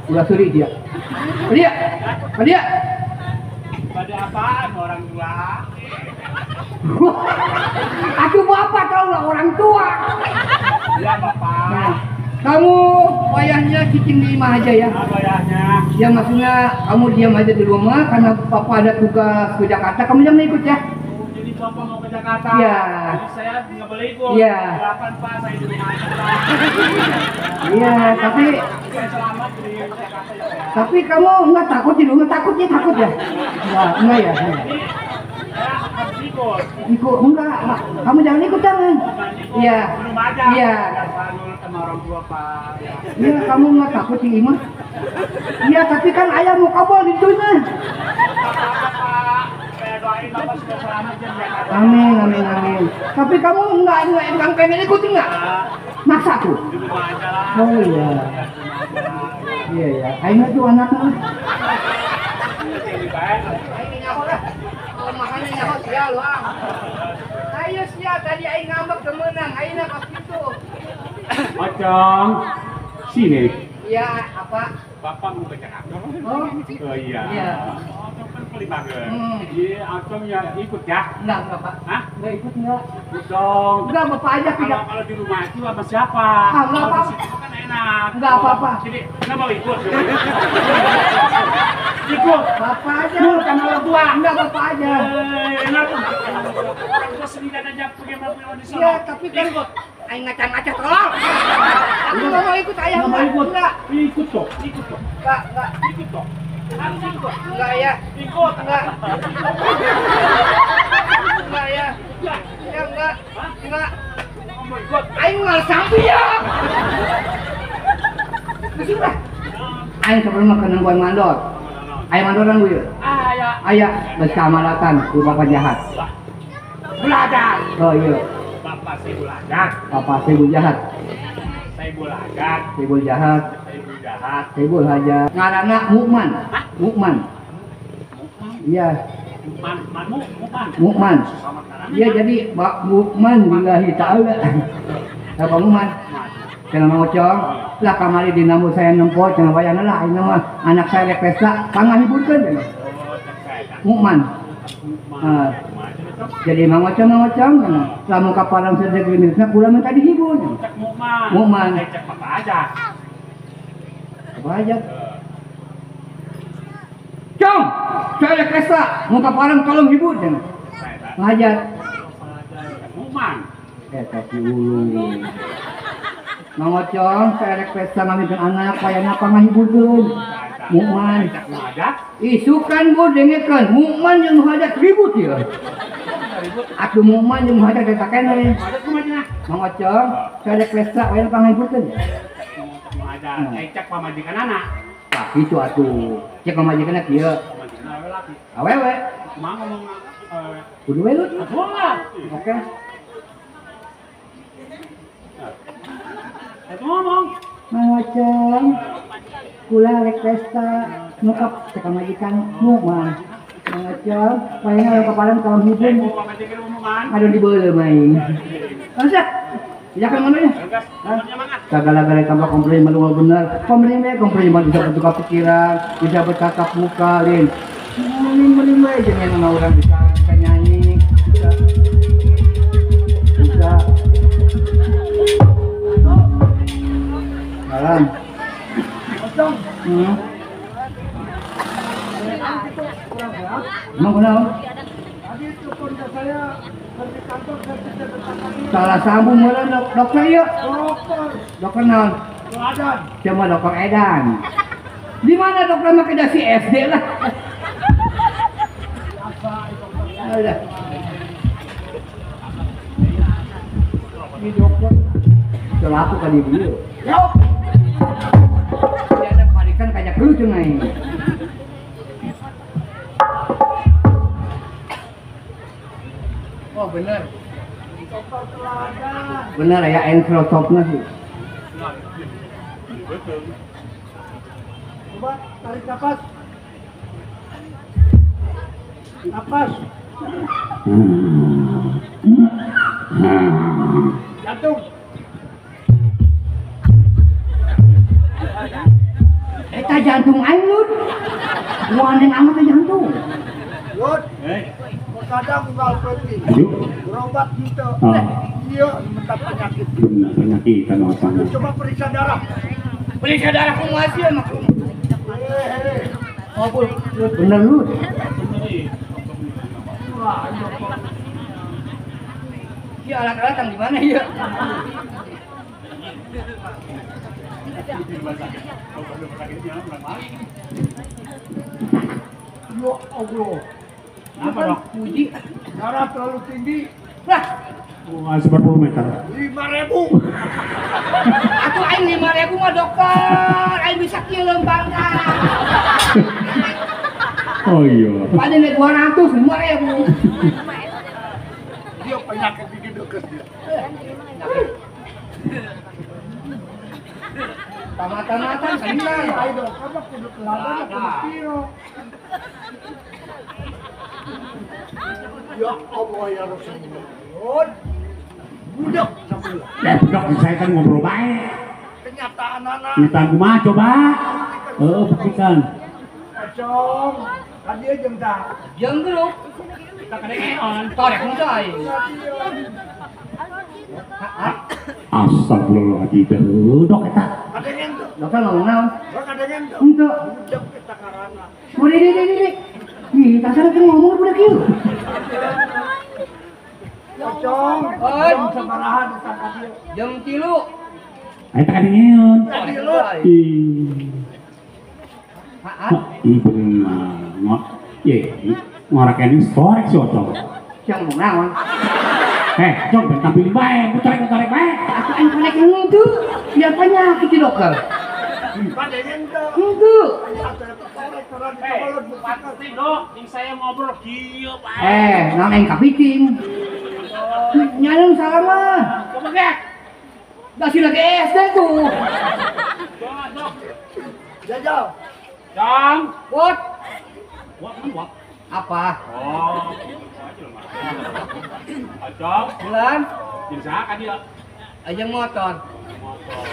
Ulah suri dia. Dia. Dia. Pada apaan orang tua? Aku bapak kalau orang tua. Ya bapak. Nah, kamu wayahnya cicing di rumah aja ya. Wayahnya. Ya maksudnya kamu diam aja di rumah karena papa ada tugas ke Jakarta. Kamu jangan ikut ya. Oh, jadi bapak mau ke Jakarta. Iya. Jadi saya nggak boleh ikut. Iya. Silakan Pak, saya di rumah aja. Iya, tapi saya selamat di Jakarta ya. Tapi kamu nggak takut di rumah? Takutnya takut ya? Nggak, enggak ya. Ikut. Ikut enggak, kamu jangan ikut jangan. Iya. Iya. Iya, kamu nggak takut sih Ima? Iya, tapi kan ayah mau kabel di sana. Amin, amin, amin. Tapi kamu enggak pengen ikut enggak? Maksa tuh. Oh iya. Iya ya. Aing tuh anaknya. Makanya nyaho sia lu ah. Ayo sia tadi aing ngambek temenang, aing nak kitu. Ocong. Sini. Iya, apa? Bapak mau ke Jakarta. Oh, oh iya. Iya. Ocong kan paling bagus. Iya, Ocong ya ikut ya. Enggak, enggak, Pak. Hah? Enggak ikut enggak. Ikut dong. Enggak, Bapak aja tidak. Kalau di rumah itu sama siapa? Ah, enggak apa-apa. Kan enak. Enggak apa-apa. Jadi, enggak mau ikut. Ikut. Bapak aja. Nurut sama orang tua. Enggak, bapak aja. Enak. Orang tua sendirian aja pergi di sana. Iya, tapi kan ikut. Aing ngaca-ngaca tolong. Aku enggak mau ikut ayah. Enggak mau ikut. Enggak. Ikut toh, ikut toh. Enggak, enggak. Ikut toh. Harus ikut. Enggak ya. Ikut. Enggak. Enggak ya. Enggak. Ya enggak. Enggak. Mau ikut. Aing ngal sampai ya. Pusing lah. Aing sebelum makan nungguan mandor. Ayah mandoran gue ya? Ayah. Ayah, geus kamalatan ku bapak jahat. Belajar. Oh iya. Bapak saya belajar. Bapak saya jahat. Saya belajar. Saya jahat. Saya jahat. Saya haja. Ngaranna Mukman. Hah? Mukman. Mukman. Iya. Mukman, Mukman. Mukman. Iya jadi Pak Mukman billahi taala. Pak Mukman. Cenah Mang Ocong, lah kamari dinamu saya nempo cenah wayana lah ayeuna mah anak saya rek pesta pangahiburkeun cenah. Mukman. Jadi Mang Ocong cenah lamun ka parang sedek limitna kula minta dihibur. Cek Mukman. Mukman. Cek Bapak aja. Bapak aja. Cong, saya rek pesta, mun ka parang tolong hibur cenah. Ngajak. Mukman. Eta si ulung. Mang Ocong, saya rek pesta ngambilkeun anak, kayana pangahiburkeun. Mukman. Isukan bu dengekeun, Mukman jeung hajat ribut ieu. Atuh Mukman jeung hajat eta keneh. Mang Ocong, saya rek pesta kayana pangahiburkeun. Cek pamajikan anak. Tah kitu atuh. Cek pamajikanna kieu. Awewe. Kumaha ngomong awewe? Kudu we lut. Oke. Ngomong. Mang Ocong, kula rek pesta nukap cek pamajikan Mukman. Mang Ocong, wayahna kapalan tolong hibur. Aduh dibeuleuh maing. Terus ya. Iyakan ngono ya. Segala-gala tambah komplain malu bener. Komplain we komplain mah bisa bertukar pikiran, bisa bertatap muka lin. Mending we jeung yang orang bisa nyanyi, bisa jalan. Emang kenapa? Salah sambung meureun dokter ieu. Dokter naon? Cuma dokter Edan. Di mana dokter make dasi SD lah. Udah. Ini dokter. Selaku kali dia. Dia ada parikan kayak lucu nih. Oh benar. Bener ya enkrotopna sih. Coba tarik napas. Napas. Jantung. Eta jantung aing Lud. Waneng amat jantung. Lud. Kadang unggal peuting. Berobat gitu. Iya, mentak penyakit. Benar penyakit kan otaknya. Coba periksa darah. Periksa darah kumaha sih emang? Oh, bener Lud. Iya, alat-alat yang di mana ya? Ya Allah. Apa dok? Puji. Darah terlalu tinggi. Lah. Oh, 40 meter. 5.000. Atuh aing 5.000 mah dokter. Aing bisa kieu lempangkan. Oh iya. Paling 200, 5.000. Dia penyakit gigi deket dia. Tamatan-matan senang. Ayo dokter mah kudu teladan kudu piro. Ya Allah ya Rasulullah. Budak sampeyan. Ya budak saya kan ngobrol baik. Kenyataan anak. Kenyataan kumaha coba? Heeh, buktikan. Kocong, kan dia jeung tah. Jeung grup. Kita kadengean. Torek mun aing. Astagfirullahaladzim, dok eta. Kadengen tuh. Dokter ngomong naon? Kadengen tuh. Henteu. Budak eta ngaranna. Udah, deh. Ih, tasana keur ngomong budak ieu. Kocong, jam sabaraha datang ka dieu? Jam 3. Eta kadengean. Ih. Ih, bener. Ye, ngorakeun korek si Ocong. Jam ngomong naon? Eh, Cong, ben tampilin bae, putarek bae. Atuh aing korek henteu. Biar penyakit si dokter. Kadengen teu. Henteu. Pasti dok, yang saya ngobrol kieu bae. Eh, naon aing kapiting. Nyaneng salah mah. Coba gek. Da si lagi SD tuh. Dok. Jajal. Jang. What? What kan what? Apa? Oh. Acong. Bulan. Jeung saha ka dieu? Aja motor. Motor.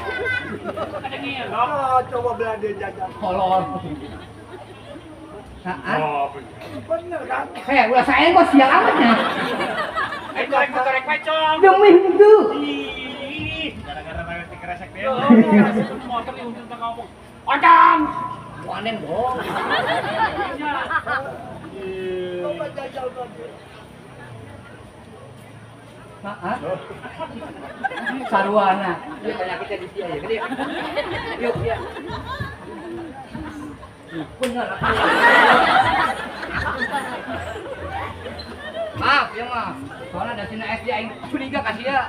Kadengean dok. Ah, coba belanja jajan. Tolol. Heeh. Oh, bener kan? Heh, ulah saya kok siang amatnya. Ayo korek bae, Cong. Demi henteu. Ih, gara-gara rewet dikeresek deh. Motor diuntung tengah ngomong. Ocong. Waneng dong. Coba jajal tadi. Heeh. Sarwana. Ieu penyakitnya di sia ya, gede. Yuk, ya. Bener. Maaf ya maaf. Soalnya dari sini SD aing curiga ka sia.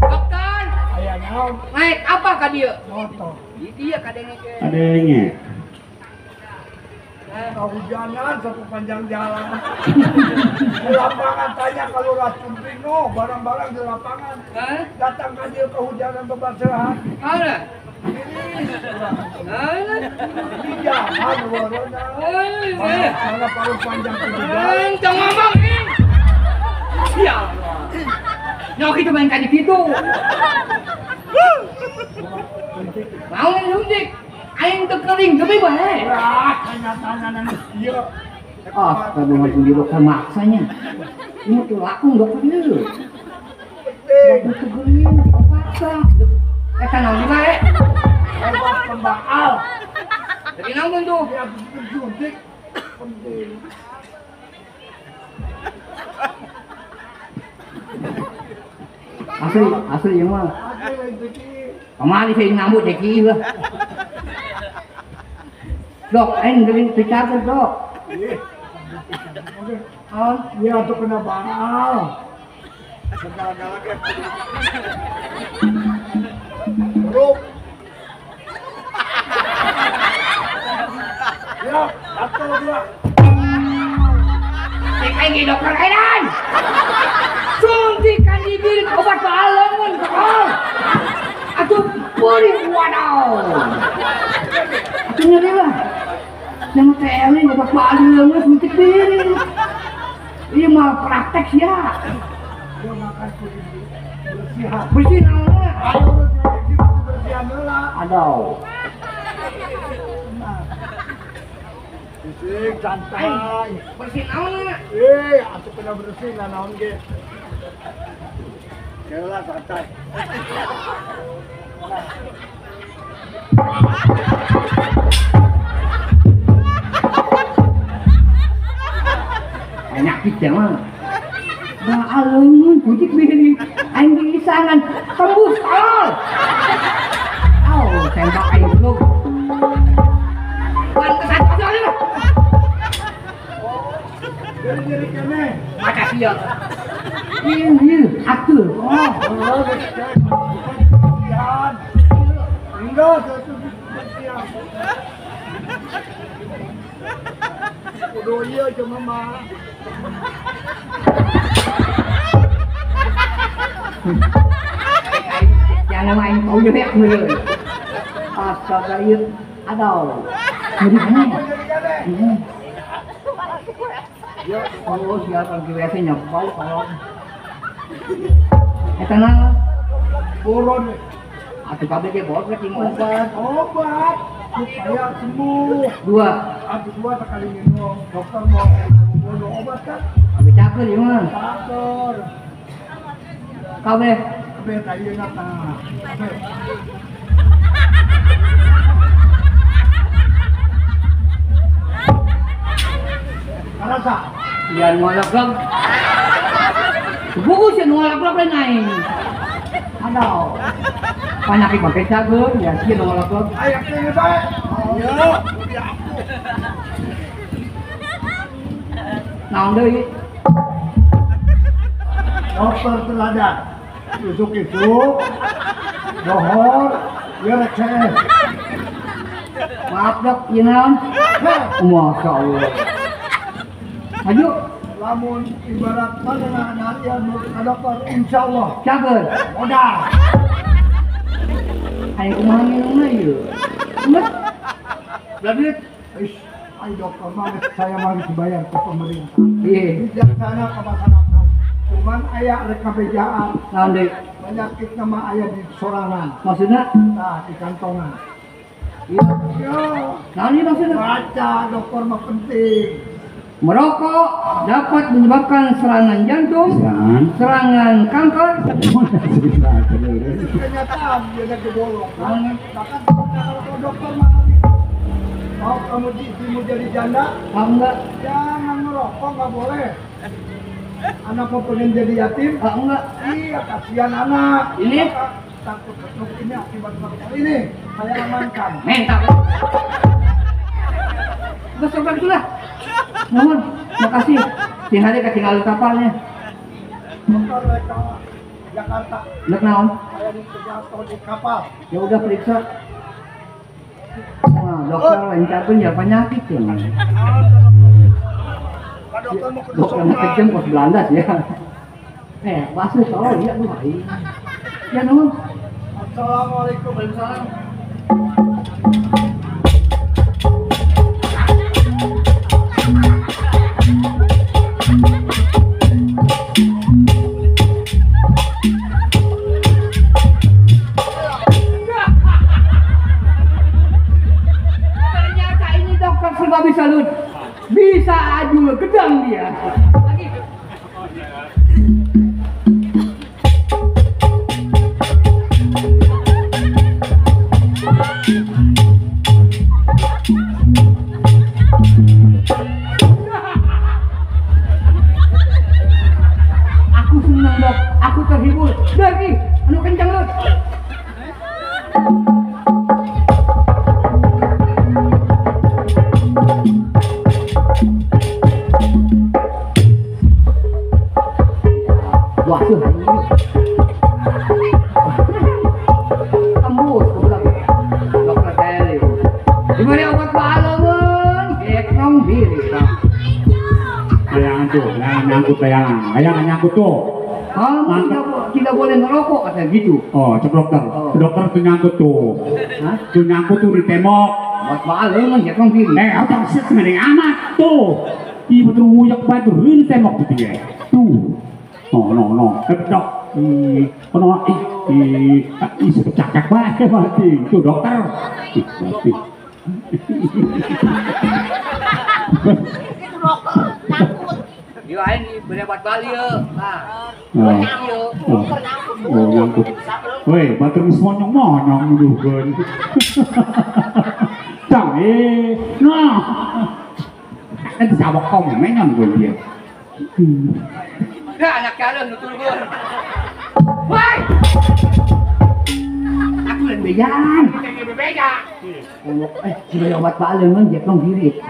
Dokter. Aya naon? Naik apa ka dieu? Motor. Di dieu kadenge ke. Kadenge. Kehujanan satu panjang jalan. Di lapangan tanya kalau racun pino, barang-barang di lapangan. Hah? Datang ka dieu kehujanan bebasehan. Mana? Di jalan warona. Mana paruh panjang ke jalan. Jangan ngomong ing. Ya Allah. Nyoki tuh main kadi kitu. Mau nyuntik. Aing teu kering demi bae. Wah, kenyataan ieu. Ah, kalau di dokter maksanya. Ini tuh laku dokter ieu. Waktu teu geuning paksa. Eta naon di bae? Obat pembaal. Jadi naon tuh? Ya suntik. Penting. Asli, asli ieu mah. Asli Kamari saya nambut ceki lah. Dok, aing geuning teu cager, Dok. Oh, iya tuh kena baal. Segala-gala ge. Ruk. Ya, satu dua. Cek aing dokter edan. Suntikan di bilik obat baaleungeun tolol. Atuh pulih wadaw. Atuh nyeri lah. Yang teh eling obat baaleungeun suntik bilik. Ieu mah praktek sia. Gua makan kudu bersihan. Bersih naonna? Ayo bersihan heula. Aduh. Bersih santai. Bersih naonna? Atuh kena bersih lah naon ge. Heula santai. Penyakit ya mah. Baaleungeun pucik bilik. Aing diisangan tembus tolol. Oh, tembak aing dulu. Pantesan aja. Nyeri keneh. Makasih ya. Iya, atuh. Oh, bersihan. Enggak, bersihan. Kudu ieu cuma mah. Jangan main kau jelek meureun. Astaga ieu. Aduh. Nyeri keneh. Ya, oh siapa di WC nyepau kalau eta naon? Boron. Atuh kabeh ge boron rek obat. Obat supaya sembuh. Dua. Atuh dua sekali minum. Dokter mau minum obat kan? Kabeh caker ieu mah. Caker. Kabeh. Kabeh tah ieu tah. Kabeh. Karasa. Biar ngolok-lok. Buku sih ngolok-lok lain aing. Aduh. Penyakit pakai cager, ya sih ngolok-lok. Ayo kene bae. Iya, ya aku. Naon deui? Dokter teladan. Isuk-isuk. Dohor, ya rek CS. Maaf dok, ieu naon? Masya Allah. Maju. Lamun ibarat mana harian menurut dokter, insya Allah. Cager. Modal. Ayo kumaha minumna ieu? Geus. Belah duit. Ish, ayo dokter mah saya mah harus bayar ke pemerintah. Iya. Bijaksana ke masyarakat. Cuman aya rek kabejaan. Naon deui? Penyakit nama aya di sorangan. Maksudna? Nah, di kantongan. Iya. Yo. Naon ieu maksudna? Baca dokter mah penting. Merokok dapat menyebabkan serangan jantung, serangan kanker. Kenyataan dia lagi bolong. Bahkan kalau dokter mah mau kamu istrimu jadi janda, enggak? Jangan merokok, nggak boleh. Anak mau pengen jadi yatim? Enggak. Iya, kasihan anak. Ini takut stroke ini akibat merokok ini. Saya amankan. Mental. Besok itulah. Nuhun, makasih. Tinggal ketinggalan kapalnya. Dokter mereka Jakarta. Lek naon? Saya dijatuh di kapal. Ya udah periksa. Nah, dokter lain capun ya penyakit ya. Dokter mau ke Dokter mah kejam kos Belanda sih ya. Basuh tolong ya lu baik. Ya nuhun. Assalamualaikum. Waalaikumsalam. Ternyata ini dokter serba bisa lut. Bisa aju gedang dia. Lagi. Aku senang dok, aku terhibur. Lagi, anu kencang dok. tuh, layangan nyangkut layangan. Layangan nyangkut tuh. Kamu tidak boleh ngerokok katanya gitu. Oh, cek dokter. Oh. Dokter tuh nyangkut tuh. Hah? Tuh nyangkut tuh di tembok. Buat malu mah jatuh kiri. Eh, abang sih mending amat tuh. Ih, betul nguyak banget tuh di tembok tuh dia. Tuh. No, no, no. Eh, dok. Ih, no, ih, ih, ih, cakak banget mati. Tuh dokter. Ih, mati. Itu dokter nyangkut. Dia ini berebat Bali ya. Nah. Oh, nyangkut. Woi, batur monyong-monyong nuduhkeun. Cang eh, nah. Kan sawak kong menyon gue dia. Dah anak calon nuturkeun. Woi. Aku lain bejaan. Beja. Eh, dibeli obat baleung mah jetong diri.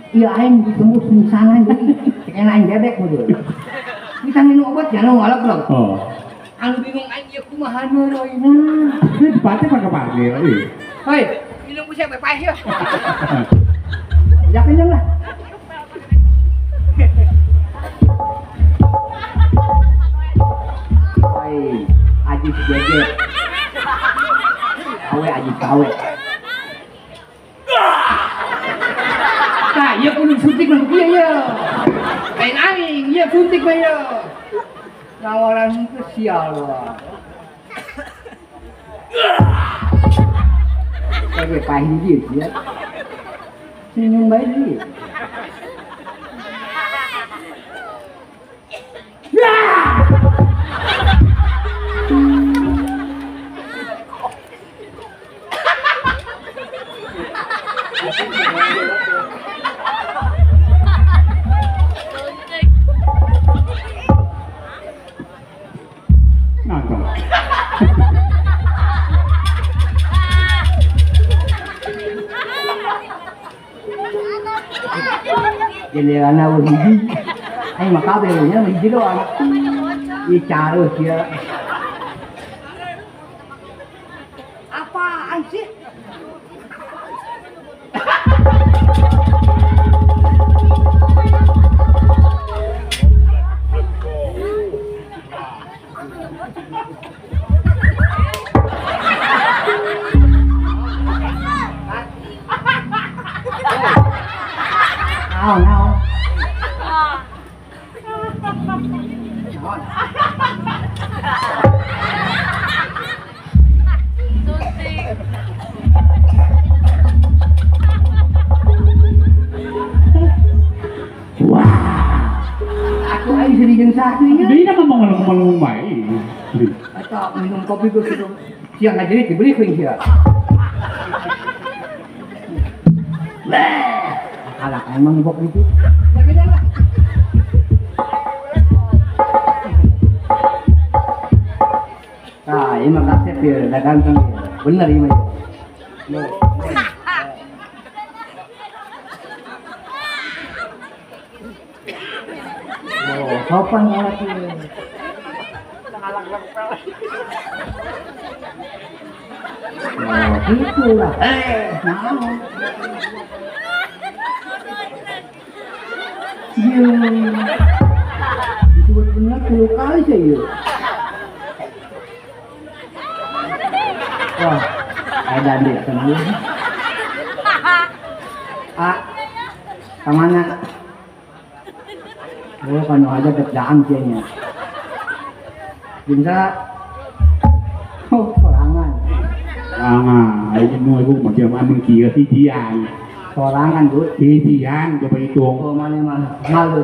Iya aing ditembus pingsanan jadi kena aing bebek meureun. Kita minum obat jangan ngalap lho. Oh. Anu bingung aing ieu kumaha neureuna. Ini dipate pakai parkir euy. Hoi, minum ku siapa paeh yeuh. Ya kenyang lah. Hoi, Aji jeje. Awe Aji kawe. Nah, ieu kudu suntik mah kieu ieu. Lain aing, ieu suntik mah ieu. Nawaran teu sial wah. Kayak pahit ieu sia. Senyum bae ieu. Ya! Jendelana eueuh hiji. Aing mah kabeh nya hiji doang. Ieu caruh sia. Apaan sih? Naon, naon. Wah. Aku aing seri jeung saha ieu? Deui mah ngomong-ngomong bae. Eta minum kopi geus kitu. Siang ngajerit dibeli ku sia. Leh. Alah emang bok itu. Ya beda lah. Nah, ini mah kaset ya, dah ganteng ya. Bener ini mah. Oh, sopan alat ini. Oh, itulah. Eh, naon. Iya, itu benar 10 kali saya iya. Wah, ada deh sama lu. Ah, kemana? Oh, kan aja deg-degan kayaknya. Bisa? Oh, sorangan. Sorangan, ini mau ibu mau jam amun kira hijian. Sorangan bu, hijian coba hitung. Oh mana mah, malu.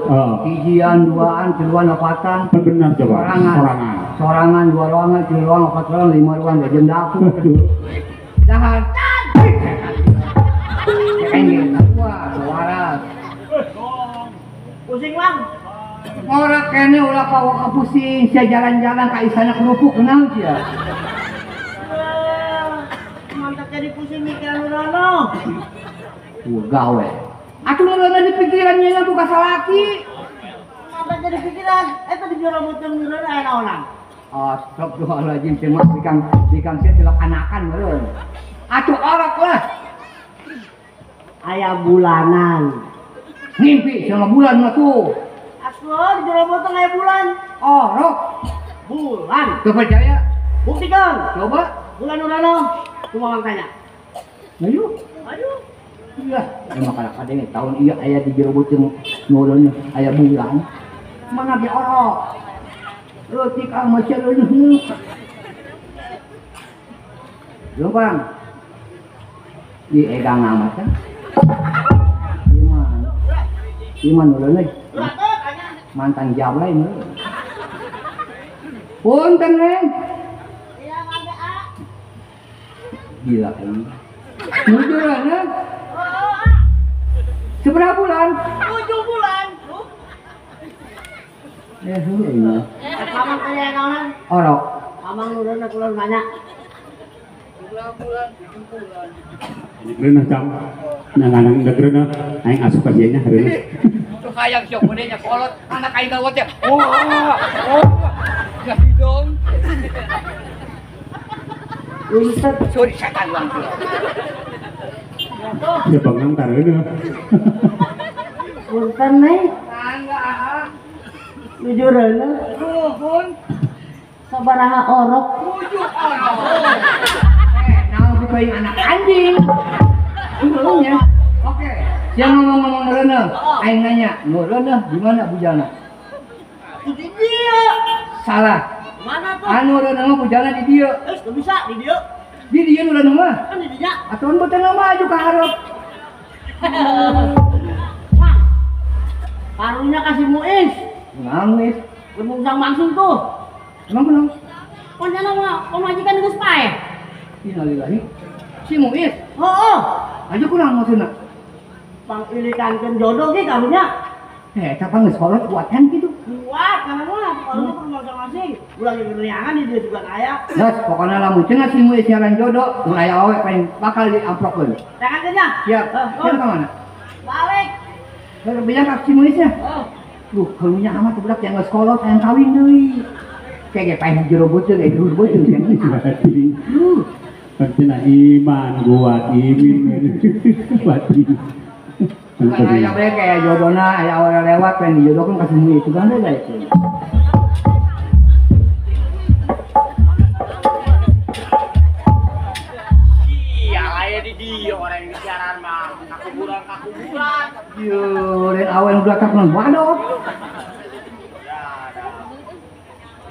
Hijian, duaan, tiluan, empatan. Benar coba. Sorangan. Sorangan. Sorangan, dua ruangan, tilu ruangan, empat ruangan, lima ruangan, dua jam dapur. Dahan. Ini wah, waras. Pusing lang. Ora kene ulah kawak pusing, sia jalan-jalan ka isana kerupuk kenal sia. Mantap jadi pusing mikiran Rono. Wah, gawe. Atuh nu di pikirannya nya buka salaki. Mantap jadi pikiran, eta di jero mutung Rono aya naonan. Astagfirullahaladzim, teh mah bikang sia tilok anakan meureun. Atuh orok lah. Aya bulanan. Ngimpi sama bulan mah tuh. Wah, di jero beuteung aya bulan. Orok. Bulan. Teu percaya? Buktikan. Coba. Bulan urana. Kumaha tanya? Ayo. Ayo. Iya, emang kada kadenge tahun ieu aya di jero beuteung nu aya bulan. Mana ge orok. Leutik amat sia leuneung. Leumpang. Di egang amat kan. Ieu mah. Ieu mah nu leuneung. Mantan jablay nu. Punten, Neng. Iya, mangga, A. Gila ini. Jujur, Neng. Seberapa bulan? 7 bulan. Eh, iya. Mamang tanya naonan? Orok. Mamang nurun kula nanya. 7 bulan, 7 bulan. Reuneuh cang. Nang reuneuh aing asup ka dieu nya reuneuh. Tuh hayang sok gede nya kolot anak aing gawat ya. Wah. Oh. Dah hidung. Ustaz sorry setan langsung. Ya bangang tareuneuh. Punten neng. Mangga ah. Jujur reuneuh. Nuhun. Sabaraha orok? 7 orok. Eh, naon kitu anak anjing. Nya. Oke. Yang ngomong-ngomong reuneuh, aing nanya, nu reuneuh di mana bujana? Di dieu. Salah. Mana tuh? Anu reuneuh mah bujana di dieu. Eh, teu bisa di dieu. Di dieu nu reuneuh mah. Kan di dinya. Atuh beuteung maju ka hareup. Mang. Karunya kasih Muis. Nangis. Lemung langsung tuh. Emang kunaon? Pokoknya mah pamajikan geus paeh. Innalillahi. Si Muis. Heeh. Aju kunaon maksudna? Pangilikankeun jodoh ge karunya. Eh, eta pang geus kolot kuatan kitu. Kuat kana mah, kalau masing-masing. Ulah ngeriangan di dieu juga aya. Geus, pokona lamun cenah si Muis nyaran jodoh, mun aya awewe paling bakal diamprokeun. Tangan nya. Siap. Siap ka mana? Balik. Bilang ka si Muisnya. Heeh. Duh, kalunya amat budak yang geus kolot hayang kawin deui. Kayak paeh jero beuteung, jero beuteung cenah. Duh, cenah iman kuat imin batin. Aya bae kayak jodona aya awewe lewat pengen dijodohkeun ka si Muis itu kan bae. Iya, aya di dieu orang yang disiaran mah kakuburan-kakuburan. Ieu, lain awewe nu belakang mah waduh.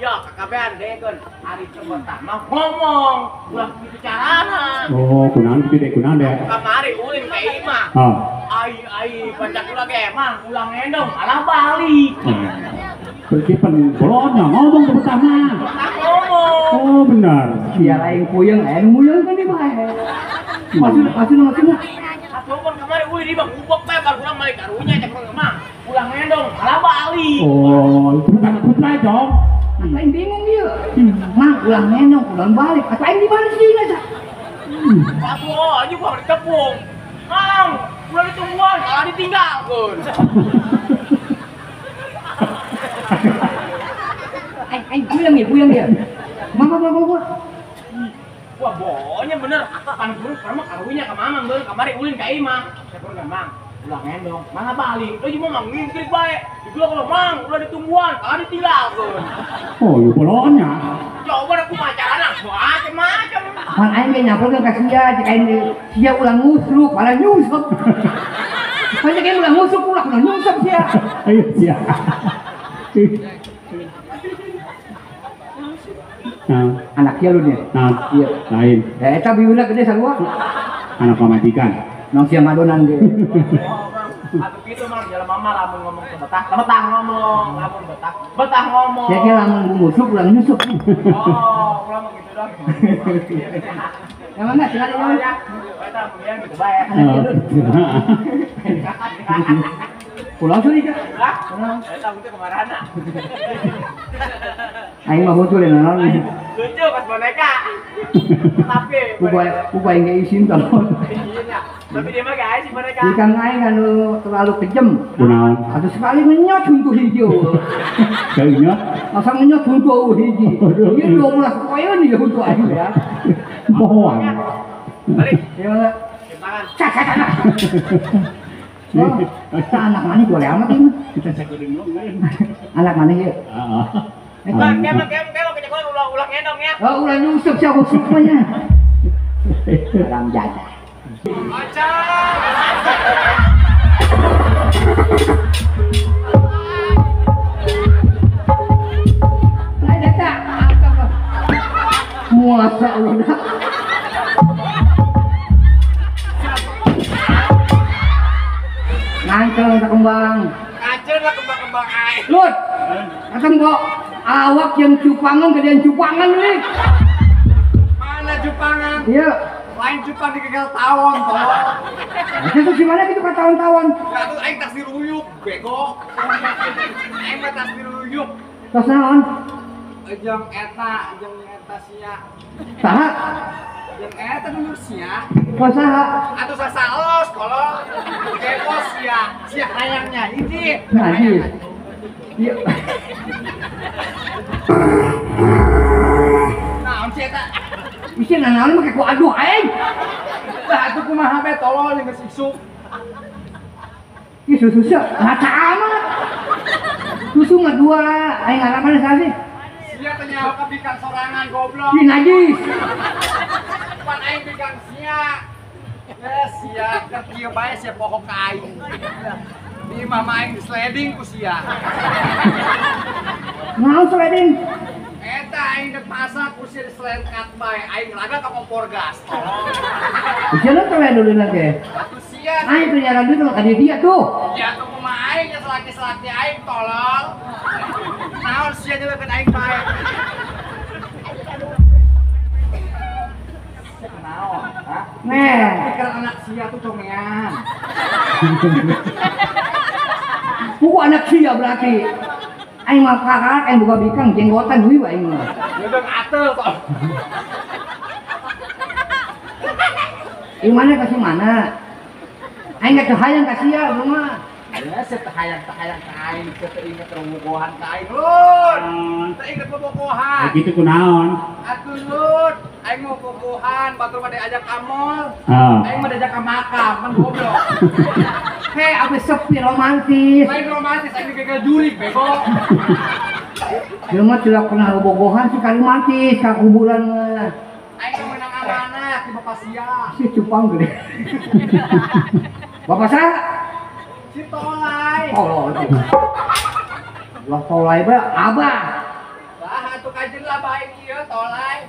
Ya, kakabean dekeun ari cebetah mah ngomong, ulah kitu carana. Oh, kunaon kitu deh, kunaon deh. Kamari ulin ka imah. Oh. Ai ai pacak ulah ge mah ulah ngendong alah balik. Berarti pen bolonnya ngomong cebetah mah. Ngomong. Oh, benar. Sia lain puyeng, aya nu muyeng kan di bae. Maksudna maksudna. Atuh mun kamari ulin di mah gubok bae bar urang balik karunya cek urang mah. Ulah ngendong alah balik. Oh, itu putra dong. Atuh aing bingung ieu. Mah ulah ngendong, ulah balik. Atuh aing di mana sih aja? Atuh oh, aja gua ditepung. Mang, ulah ditungguan, kalah ditinggalkeun. Aing puyeng ieu, puyeng ieu. Mah mah mah mah. Wah, bohongnya bener. Pan guru mah karunya ka mamang bener, kamari ulin ka imah. Cek urang mang, ulah ngendong, mangga balik. Euy mah mang ngingkrik bae. Dibilang kalau mang, ulah ditungguan, kalah ditinggalkeun. Oh, ieu bolonnya. Coba aku pacaran macam-macam. Pan aing ge nyamperkeun ka sia, cek aing sia ulah ngusruk, malah nyusup. Pan cek aing ulah ngusruk, ulah kudu nyusup sia. Ayo sia. Nah, anak sia lu nya. Nah, iya. Lain. Eh, eta biuna gede sarua. Anak pamajikan. Nong sia ngadonan ge. Atuh kitu mah jalan mama lamun ngomong ke betah, betah ngomong, lamun betah, betah ngomong. Sia ge lamun ngusuk ulah nyusup. Oh, ulah mah gitu dong. Yang mana silakan ya. Eta kemudian gitu bae. Pulang suri ka? Hah? Eta teh kemarana. Aing mah muncul naon. Lucu pas boneka. Tapi ku aing ge isin tah. Tapi dia mah guys boneka. Ikan aing anu terlalu kejam. Kunaon? Atuh sekali ngenyot huntu hiji. Kayaknya masa ngenyot huntu hiji. Ieu 12 poeun ieu huntu aing ya. Bohong. Balik. Ya mana? Tangan. Cak cak cak. Oh, anak mana boleh amat ini? Kita sakurin dong. Anak mana ya? Heeh. Bang, kem ke ulah ngendong ya. Oh, ulah nyusup siapa semuanya. Orang jadah. Lain data. Muasa Allah dah. Ngancel tak kembang. Ngancel lah kembang-kembang air. Lut. Kateng kok awak yang cupangan gedean cupangan nih. Mana cupangan? Iya. Lain cupang digegal tawon tolong. Itu gimana gitu kan tawon-tawon? Ya tuh aing tas diruyuk, bego. Aing mah tas diruyuk. Tas naon? Jeung eta, jeung eta sia. Saha? Jeung eta dulur sia. Kok saha? Atuh sasaos kolong. Bego sia, sia hayangnya hiji. Najis. Iya. Naon sia eta? Isi nanaon mah ku aduh aing. Lah atuh kumaha bae tolol geus isuk. Ih susu rata amat. Susu mah dua, aing ngalaman saha sih? Sia teh nyawa ka bikang sorangan goblok. Ih najis. Pan aing bikang sia. Eh sia keur kieu bae sia poho ka aing. Di imah mah aing disliding ku sia. Naon sliding? Eta aing dek masak ku sia diselengkat bae, aing laga ka kompor gas. Tolong. Sia teh dulu lagi. Atuh sia. Aing teh nyaran duit ka dia tuh. Ya tuh kumaha aing nya salaki-salaki aing tolol. Naon sia nyelekeun aing bae. Sia naon? Hah? Neh, pikiran anak sia tuh congean. Buku anak sia berarti. Aing mah kakak, aing buka bikang jenggotan deui bae aing mah. Yeudeng atel kok. Ieu mana kasih mana? Aing teh hayang ka sia mah. Ya sia teh hayang ka aing, sia teh inget bobogohan ka aing lur. Teh inget bobogohan. Kitu kunaon? Atuh lur, aing mau bobogohan, batur mah diajak ka mall. Aing mah diajak ka makam, kan goblok. Hei, abis sepi romantis. Lain romantis, aing gagal jurik bego. Dia mah tidak pernah bobogohan sih kali romantis, ka kuburan mah. Aing menang amanah di bapak sia. Si cupang gede. Bapak saya? Si Tolai. Tolol. Lah Tolai bae abah. Lah atuh kajen lah bae ieu Tolai.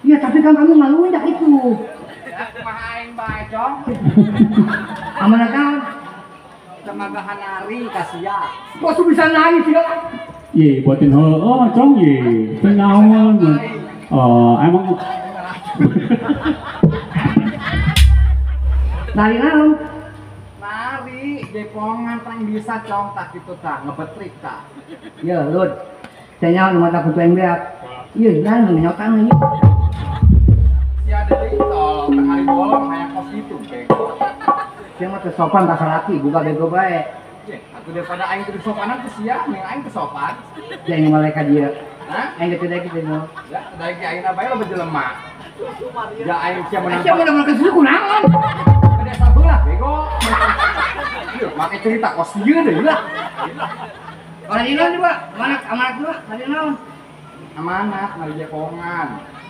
Iya, tapi kan kamu ngalunjak itu. Ya kumaha aing bae, Cong. Amanah kan? Temagahan nari ka sia. Kok bisa nari sih? Ye, buatin heueuh Cong ye. Teu naon. Oh, emang nari naon? Nari jepongan paling bisa Cong tak kitu tah ngebetrik tah. Ye, Lud. Teh nyaon mata kutu aing beak. Ieu nyaon nyotan ieu. Sia deui tolong teh hari bolong hayang kos kitu bego. Sia mah teu sopan ka salaki, buka bego bae. Ye, atuh daripada aing teu sopanan ku sia, mending aing teu sopan. Jeung malaikat dia. Hah? Aing teu daek kitu. Ya, daek aing bae loba jelema. Ya aing sia menang. Sia menang ke suku kunaon? Ke desa heula bego. Ieu make cerita kos ieu deui lah. Orang ieu coba, amanat amanat dulu, hari naon? Amanat mari jepongan.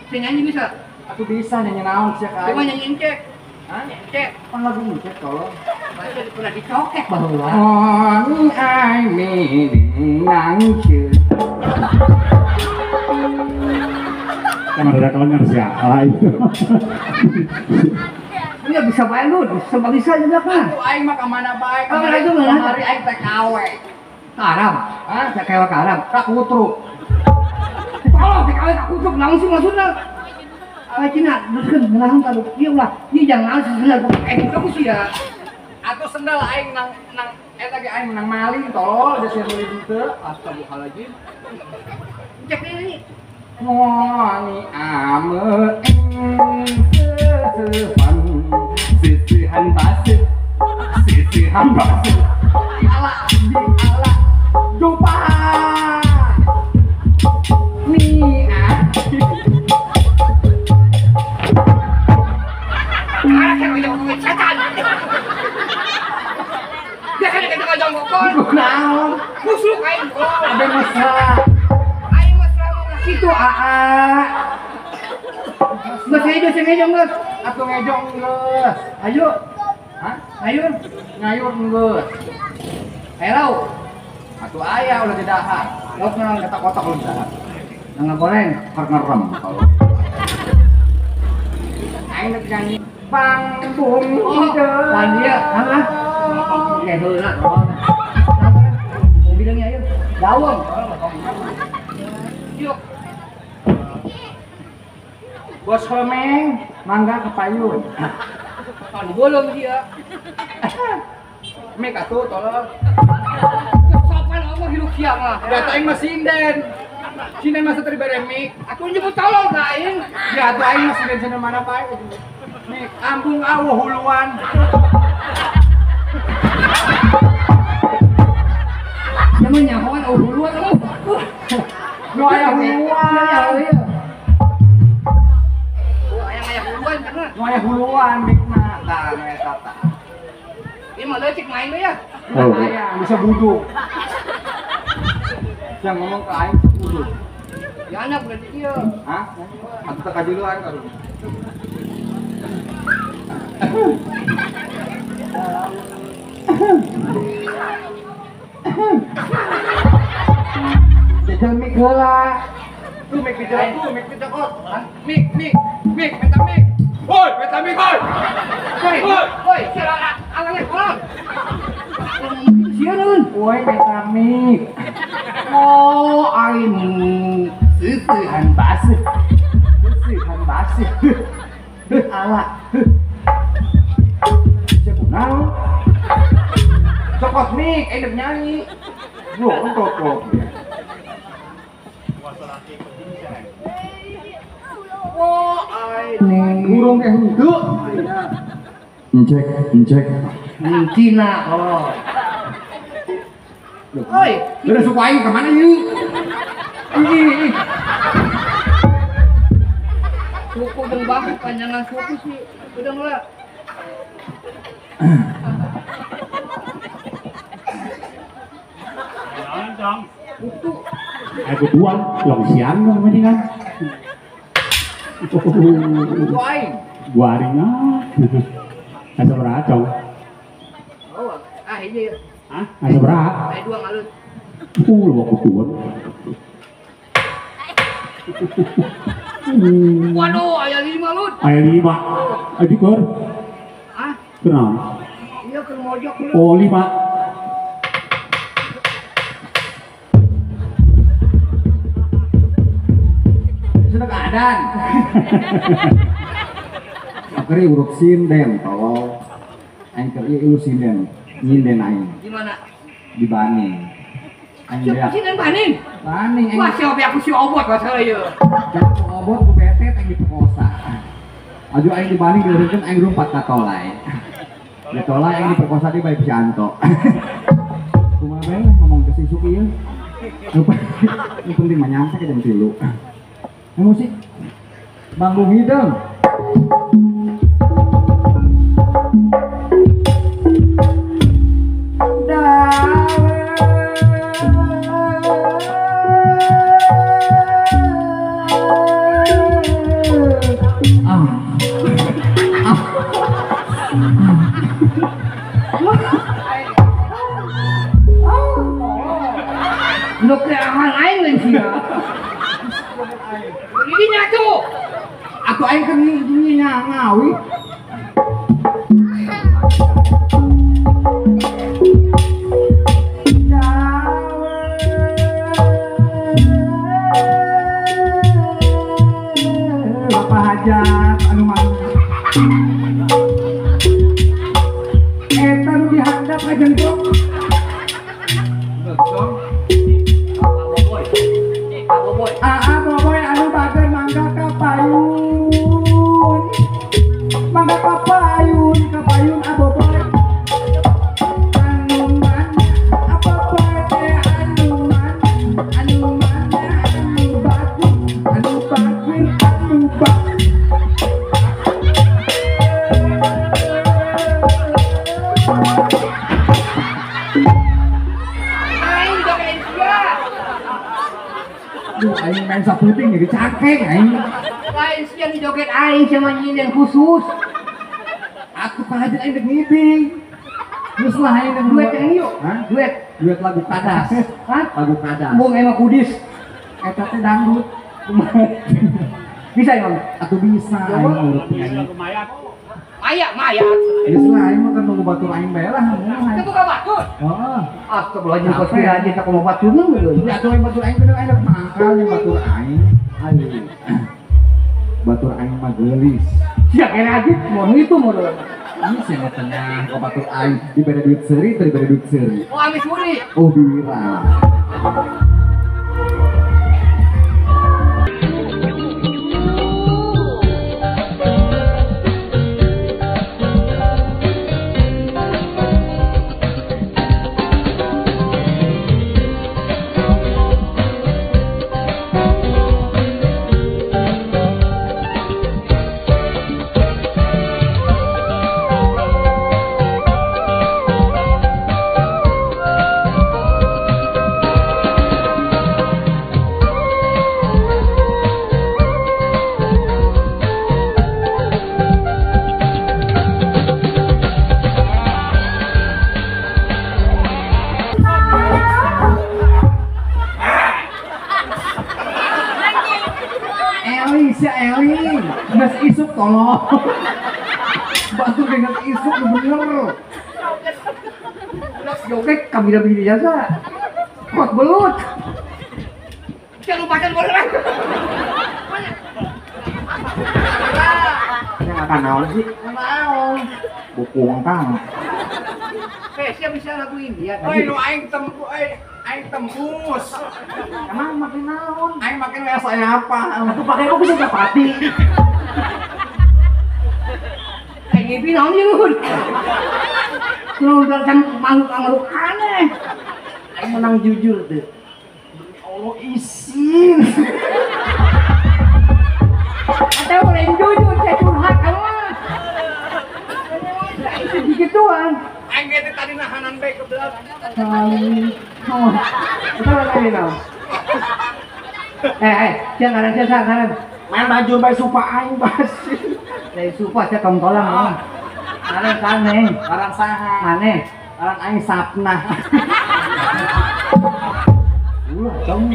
Sia nyanyi bisa? Atuh bisa nyanyi naon sia ka aing. Coba nyanyi cek. Hah? Cek, pan lagu cek tolong. Baca pernah dicokek baheula. On ai mi nang ce. Kan ada kelengar sia. Ah itu. Iya bisa bae lu, bisa bisa juga kan. Atuh aing mah ka mana bae? Kamari itu mana? Kamari aing TKW. Ka Arab. Hah? TKW ka Arab. Ka Kutruk. Tolong TKW ka Kutruk langsung maksudna. Ah Cina, teruskeun ngeunaheun ka ieu ulah. Ieu jangan naon sendal aing kamu sia. Atuh sendal aing nang nang eta ge aing menang maling tolol da sia meuli henteu. Astagfirullahaladzim. Cek ini. Ngoni ame sesepan sisihan basih sisihan basih ala di ala jumpa ni ah. Naon? Kusuk aing tolol. Abe mesra. Aing mesra mah kitu aa. Geus ngejo sing ngejo geus. Atuh ngejo geus. Ayo. Hah? Ngayur. Ngayur geus. Aya lauk. Atuh aya ulah didahar. Lauk naon? Eta kotak ulah didahar. Nang goreng. Keur ngerem kalau. Aing rek nyanyi Bang Bung Hideung. Lain dia, hah? Oke, heula. Mau bilangnya ayo. Dawang. Yuk. Bos Komeng, mangga ke payun. Kan bolong dia. Mik atuh tolol. Sopan Allah hidup siang lah. Da aing mah sinden. Sinden masa tadi bare mik. Atuh nyebut tolol ka aing. Ya atuh aing mah sinden sinden mana bae. Mik ambung awuh huluan. Nya mah nyahoan awuh huluan eueuh. Nu aya huluan. Aya huluan karena. Nu aya huluan mikna tah nu eta tah. Ieu mah leutik main we ya. Oh. Aya bisa buduk. Yang ngomong ke aing buduk. Ya anak berarti ieu. Hah? Atuh teh kajiluan karunya. Jajal mik heula. Tuh mik dijelek tuh, mik dicokot. Mik, mik, mik, minta mik. Woi, minta mik, woi. Woi, woi, sia alangnya kolon. Sieun. Woi, minta mik. Oh, aing seusehan baseuh. Seusehan baseuh. Heuh, ala. Sia kunaon? Cokot mik, aing nyanyi. Yo, cokot. Oh, aing. Burung teh henteu. Encek, encek. Cina, oh. Oi, udah suku aing ke mana yuk? Ih, ih. Suku dong bang, panjangan suku sih. Udah lah. Itu. Aku tuan, long siang dong mendingan. Suku aing. Guaringa. Asa beracong. Oh, ah ini. Hah? Asa berat. Aya dua ngalut. Lu aku tuan. Waduh, aya 5 lut. Aya 5. Aduh, keur. Ah? Kenapa? Iya, keur mojok lu. Oh, 5. Sudah keadaan. Akhirnya urut sinden, tolong. Aing keur ieu ieu sinden. Nyinden aing. Di mana? Di Baning. Aing beak. Sinden Baning? Baning aing. Wah, siapa aku si obot masalah ieu. Jangan ku obot ku betet aing diperkosa. Aju aing di Baning diurutkeun aing rumpat ka tolai. Di tolai aing diperkosa di bae Pianto. Kumaha bae ngomong ke si Suki ieu. Nu penting mah nyampe ke jam 3. Musik Bang Hideung. Nu keangan aing lain sia. Ini nyatu. Atuh aing keur ngawi. Bapak hajat anu mana? Eta nu dihandap kajengkok. Aa boboy anu bager mangga ka payun. Mangga ka payun, ka payun aboboy. Anu mana aboboy teh anu mana? Anu mana anu bagus, anu bagus, anu bagus. Aduh, aing main saputing jadi cakeng aing. Lain sia nu joget aing sama nyinden khusus. Atuh kahajan aing dek ngibing. Geus lah aing dek duet yang yuk. Hah? Duet. Duet lagu kadas. Hah? Lagu kadas. Bung emang kudis. Eta teh dangdut. Bisa emang? Atuh bisa aing urut penyanyi. Mayat. Geus lah aing mah kan nunggu batur aing bae lah. Teu buka batur. Heeh. Astagfirullahaladzim kos kira aja tak mau batur mah geus. Ya atuh aing batur aing bener aing mangkal jeung batur aing. Ayo. Batur aing mah geulis. Sia kira aja mau itu mau. Ini sih mah tengah ke batur aing dibere duit seuri teu dibere duit seuri. Oh amis suri. Oh biwira. Eli, geus isuk tolong. Batur geus isuk bener. Joget kami udah jasa. Kos belut. Jangan lupa kan boleh. Ini akan naon sih? Naon? Bukung kang. Siapa bisa lagu India? Oi, nu aing tempu, aing tembus. Emang makin naon? Aing makin saya apa? Aku pakai kok bisa capati. Aing ngipi naon ieu? Lu kan makhluk aneh. Aing menang jujur tuh. Demi Allah isin. Atau orang jujur saya curhat kamu mah. Saya begituan. Aing ge tadi nahanan bae ke belakang. Oh. Itu lagi naon? Jangan jangan. Main baju bae supa aing basi. Dari supa saya tong tolang. Ngaran sane, ngaran saha? Maneh, ngaran aing Sapna. Ulah dong.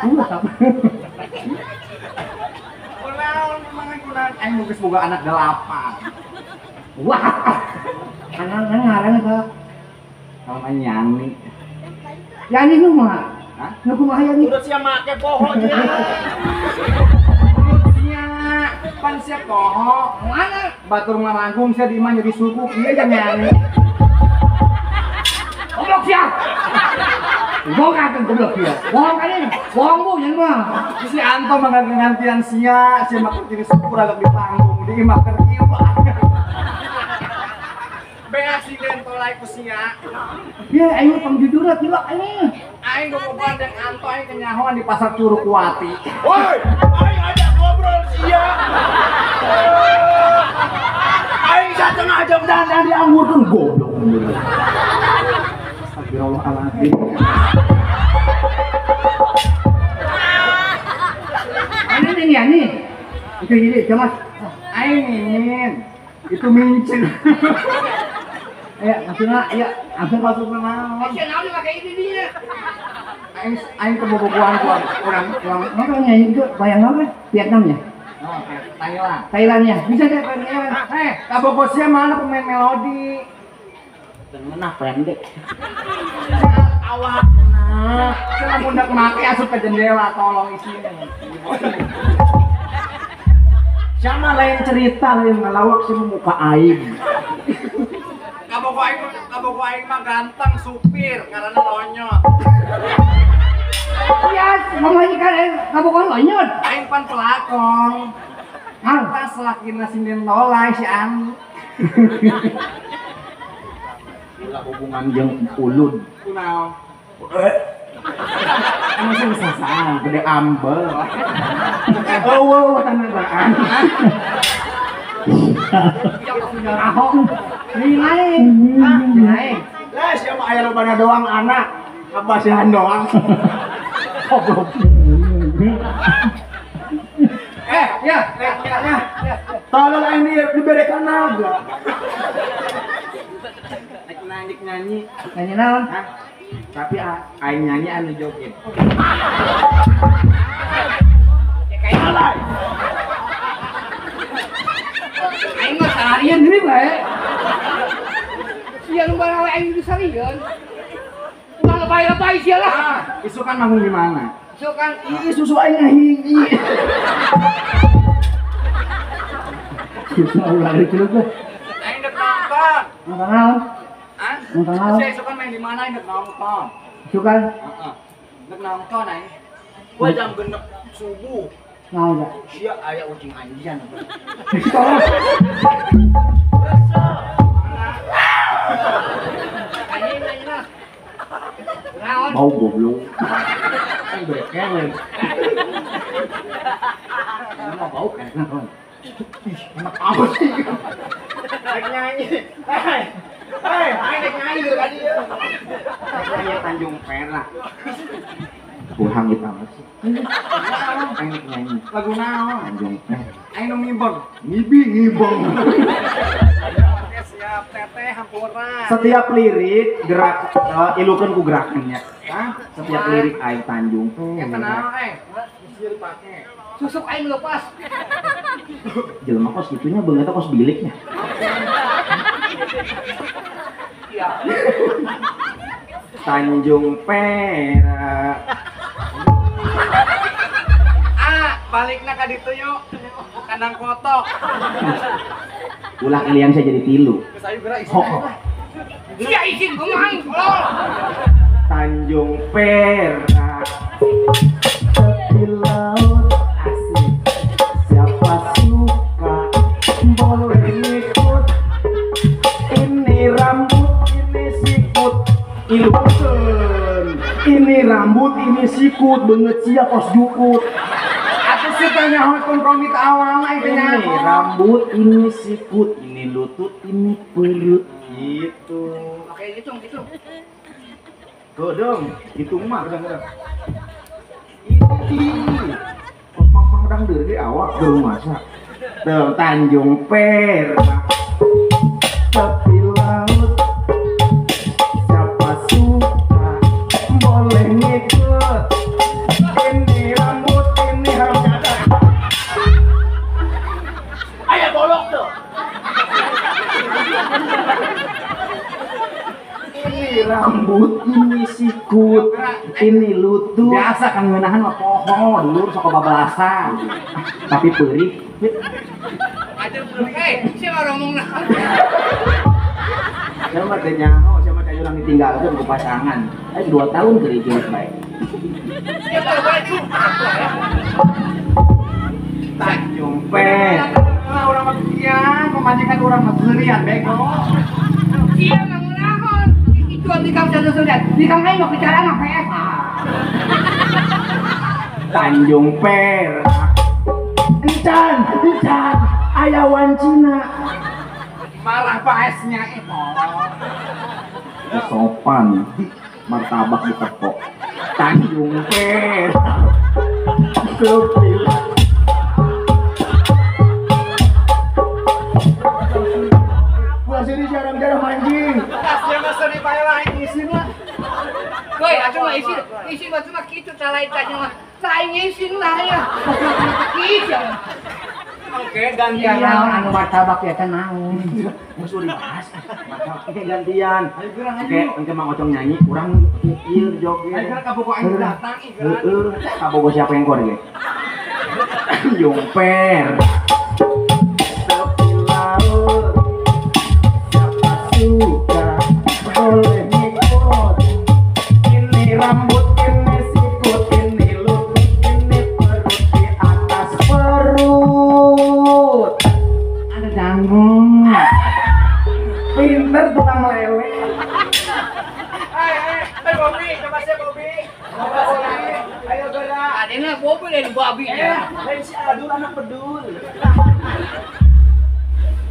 Ulah Sapna. Kunaon mangan kunaon aing geus boga anak 8. Wah. Anak ngaran ka. Kalau aing Yani. Yani nu mah? Hah? Nu kumaha Yani? Udah sia make poho jeung. Urut sia, pan sia poho. Mana? Batur ngarangkung sia di imah jadi suku kieu jeung Yani. Goblok sia. Bohong kan goblok sia. Bohong kan ini. Bohong bu yang mah. Si Anto mah ngantian sia, sia mah jadi suku ragak di panggung di imah keur kieu. Beas si tolai ku sia. Ya aing pangjujuran tilak aing. Aing gogoban jeung Anto aing kenyahoan di pasar Curukwati. Woi, aing ajak ngobrol sia. Aing satengah jam dandan dianggurkeun goblok. Astagfirullahaladzim. Ini nih Yani. Itu jadi cemas. Aing ingin itu mincin. Ya, maksudnya ya, langsung masuk ke naon. Sia naon pakai ini dia. Aing aing kebobogohan ku urang urang orang nyanyi itu bayang apa? Vietnam ya? Oh, Thailand. Thailand ya. Bisa deh Thailand. Kabogo sia mana pemain melodi? Menah pendek. Awak. Nah, saya mundak make asup ke jendela tolong isinya. Sama lain cerita lain ngelawak sih muka aing. Kabogo aing mah ganteng supir ngaranna lonyot. Iya, ngomong kan kabogo lonyot. Aing pan pelakon. Tas lakina sinden tolai si Ani. Ulah hubungan jeung ulun. Kunaon? Emang sih sasaan, gede ambel. Eueuh tanagaan. Ahok. Lain. Lain. Lah siapa aya lobana doang anak, kabasihan doang. Goblok. Ya. Tolong ini diberikan naga. Nek nyanyi. Nyanyi naon? Tapi aing nyanyi anu joget. Alay. Aing mah seharian deui bae. Sia nu barawe aing geus sarian. Ulah lebay-lebay sia lah. Isukan manggung di mana? Isukan ih susu aing ngahiji. Susu ulah dari cilut teh. Aing dek nonton. Nonton naon? Hah? Nonton naon? Sia isukan main di mana aing dek nonton. Isukan? Heeh. Dek nonton aing. Gua jam 6 subuh. Naon ya? Sia aya ucing anjian. Bau goblok. Kan bekewen. Nama bau kan. Ih, enak amat sih. Rek nyanyi. Hei, aing rek nyanyi dari tadi ya. Nyanyi Tanjung Perak. Kurang gitu amat sih. Aing rek nyanyi. Lagu naon? Tanjung Perak. Aing nu ngibeng. Ngibi ngibeng. Oke, siap teteh hampura. Setiap lirik gerak ilukeun ku gerakannya. Hah? Setiap lirik aing Tanjung Perak. Eta naon eh? Mesti dipake. Susuk aing lepas. Jelema kos gitunya beungeutna kos biliknya. Iya. Tanjung Perak. Ah, balikna ka ditu yuk. Kandang kotok. Ulah kalian saya jadi tilu. Geus ayo geura isin. Sia isin kumaha aing tolol. Tanjung Perak. Tepi laut asik. Siapa suka boleh ikut. Ini rambut, ini sikut. Ilukeun. Ini rambut, ini sikut, beungeut sia kos jukut. Atuh sih teh nyaho kompromi teh awalna aing teh Ini nyaho. rambut, ini sikut, ini lutut, ini perut. Gitu. Oke, hitung, hitung. Godong, hitung mah kadang-kadang. Ini pang-pang deur ge awak gerung masa. Tuh, Tanjung Perak. Tepi laut. Siapa suka boleh ngikut. Ini rambut, ini rambut. Aya bolok tuh. Ini rambut, ini sikut, ini lutut. Biasa kan ngeunahan mah poho dulur sok babalasan. Tapi perih. Ajar belum. Eh, sia ngomong naon? Saya mah teh nyaho, saya mah teh urang ditinggalkeun ku pasangan. 2 tahun keur ieu bae. Sia baju. Tanjung Perak. Urang mah kieu, pamajikan urang mah seurian bego. Sia mah ngeunahan. Itu di kang seuseurian. Di kang aing mah bicara mah PS. Tanjung Perak. Encan, encan, aya wancina. Marah paesnya eh tolong. Sopan, martabak ditepok. Tanjung Perak. Tepi Gua sini jarang-jarang mancing. Sia mah seuri bae lah aing isin lah. Woi, atuh mah isin, isin mah cuma kitu talain tanya mah. Saing isin lah ya. Kitu. Oke, gantian. Iya, naon anu martabak ya teh naon. Geus udah dibahas. Oke, gantian. Ayo gerang Oke, ayo. engke Mang Ocong nyanyi, urang ieu joget. Ayo gerang kabogo aing datang ih gerang. Heeh, kabogo siapa yang kor ge? Tanjung Perak. Tepi laut. Siapa suka boleh ngikut. Ini rambut, ini sikut, ini lutut, ini perut di atas perut. Ada janggung. Pinter tukang lele. Eh, Bobby, coba sih Bobby. Coba sih. Ayo gerak. Adena Bobby dari babi ya. Lain si Adul anak bedul.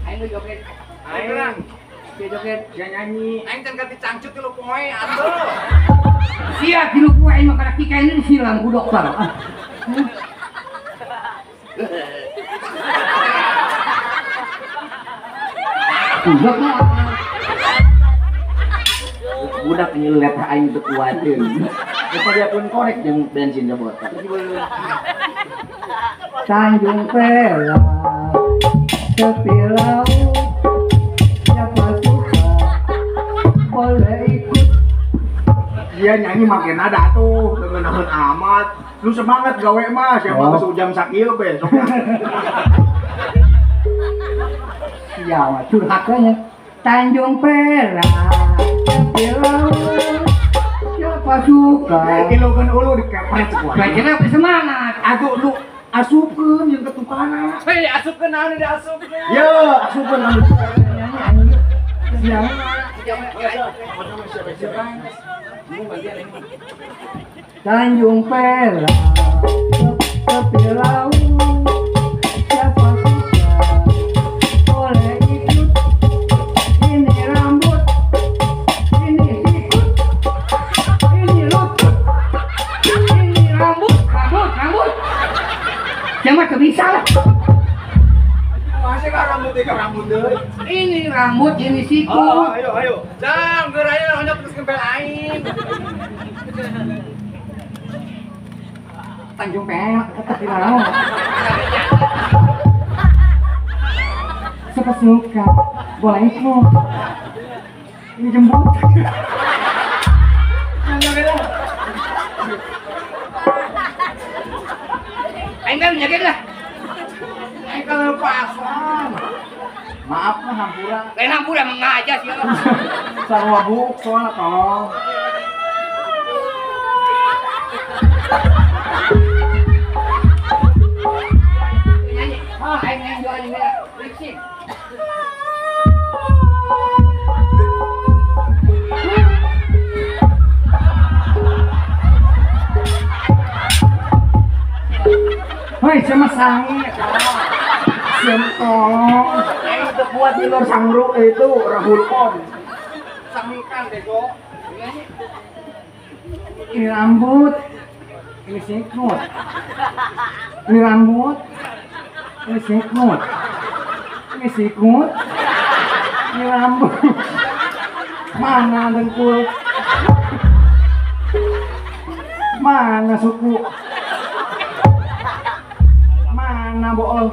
Aing nu joget. Ayo gerak. Dia joget. Dia nyanyi. Aing can ganti cangcut tilu poe atuh. Sia tilu poe aing mah kana kikain disiram ku dokter. Budak mah. Budak nyelet aing teu kuateun. Dia pun korek jeung bensin jabota. Tanjung Perak, tepi laut, siapa suka boleh ikut. Dia nyanyi makin nada tuh, dengan amat. Lu semangat gawe mah, siapa oh. Ujang sakieu besok. Iya, curhatnya Tanjung Perak, tepi laut, siapa suka. Ilukeun ulu dikepret kuat. Bacana semangat. Aduh lu asupkeun jeung ketukana. Hei, asupkeun naon diasupkeun? Ye, asupkeun naon. Nyanyi anjing. Tanjung Perak, tepi laut, siapa suka boleh ikut. Ini rambut, ini sikut, ini lutut, ini rambut, rambut, rambut. Jangan kebisa lah. Masih kah rambut ikan rambut deh. Ini rambut, ini sikut. Oh, ayo, ayo. Jang, geraya hanya terus kempel aing. Tanjung Perak, tepi laut. Siapa suka boleh ikut. Ini jembut. Aing kan nyaget lah. Aing kelepasan. Maaf lah hampura. Lain hampura mengaja sih. Sarua buk soalnya tolong. Nyanyi. Oh, aing nyanyi jual ini lip sync. Hei, sama sange. Sentong. Aing teu kuat di luar sangru itu Rahul Kon. Sangkan bego. Ini rambut, ini sikut. Ini rambut, ini sikut. Ini sikut. Ini rambut. Mana dengkul? Mana suku? Mana bool?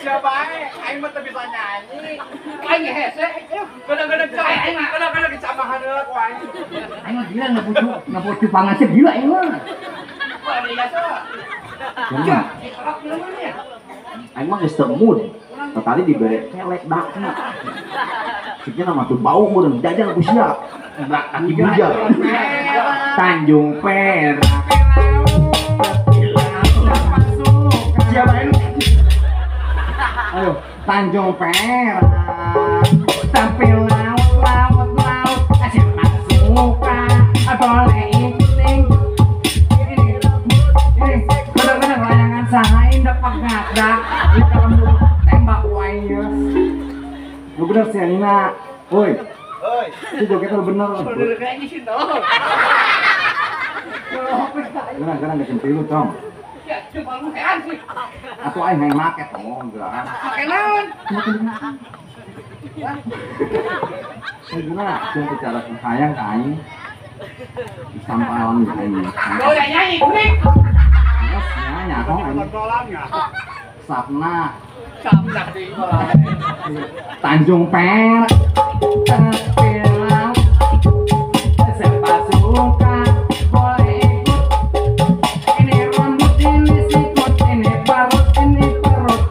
Siapa aing? Aing mah teu bisa nyanyi. Aing hese. Kadang-kadang aing mah kadang-kadang dicamahan heula ku aing. Aing mah gila ngapucu pangasep gila aing mah. Wah, biasa. Aing mah geus teu mood. Tadi dibere kelek daki. Siknya nama tuh bau meureun jajal ku sia. Kaki bujal. Tanjung Perak. Siapa ini? Ayo, Tanjung Perak, tepi laut, laut, laut. Siapa suka boleh ikutin. Ini, bener-bener layangan sahain dapat ngadak. Di dalam tembak wires. Lu bener sih Nina. Woi. Itu joget lu bener. Bener kayaknya sih tolong. Gerak-gerak nggak lu tong. Ya, coba lu hean sih. Atau aing hayang make tong gerak. Make naon? Eh gimana? Cuma bicara hayang ka aing. Sampalan aing. Boleh nyanyi, klik. Terus nyanyi kok aing. Sapna. Sapna di. Tanjung Perak. Tepi laut. Siapa suka boleh ikut. Ini rambut, ini sikut, ini parut, ini perut.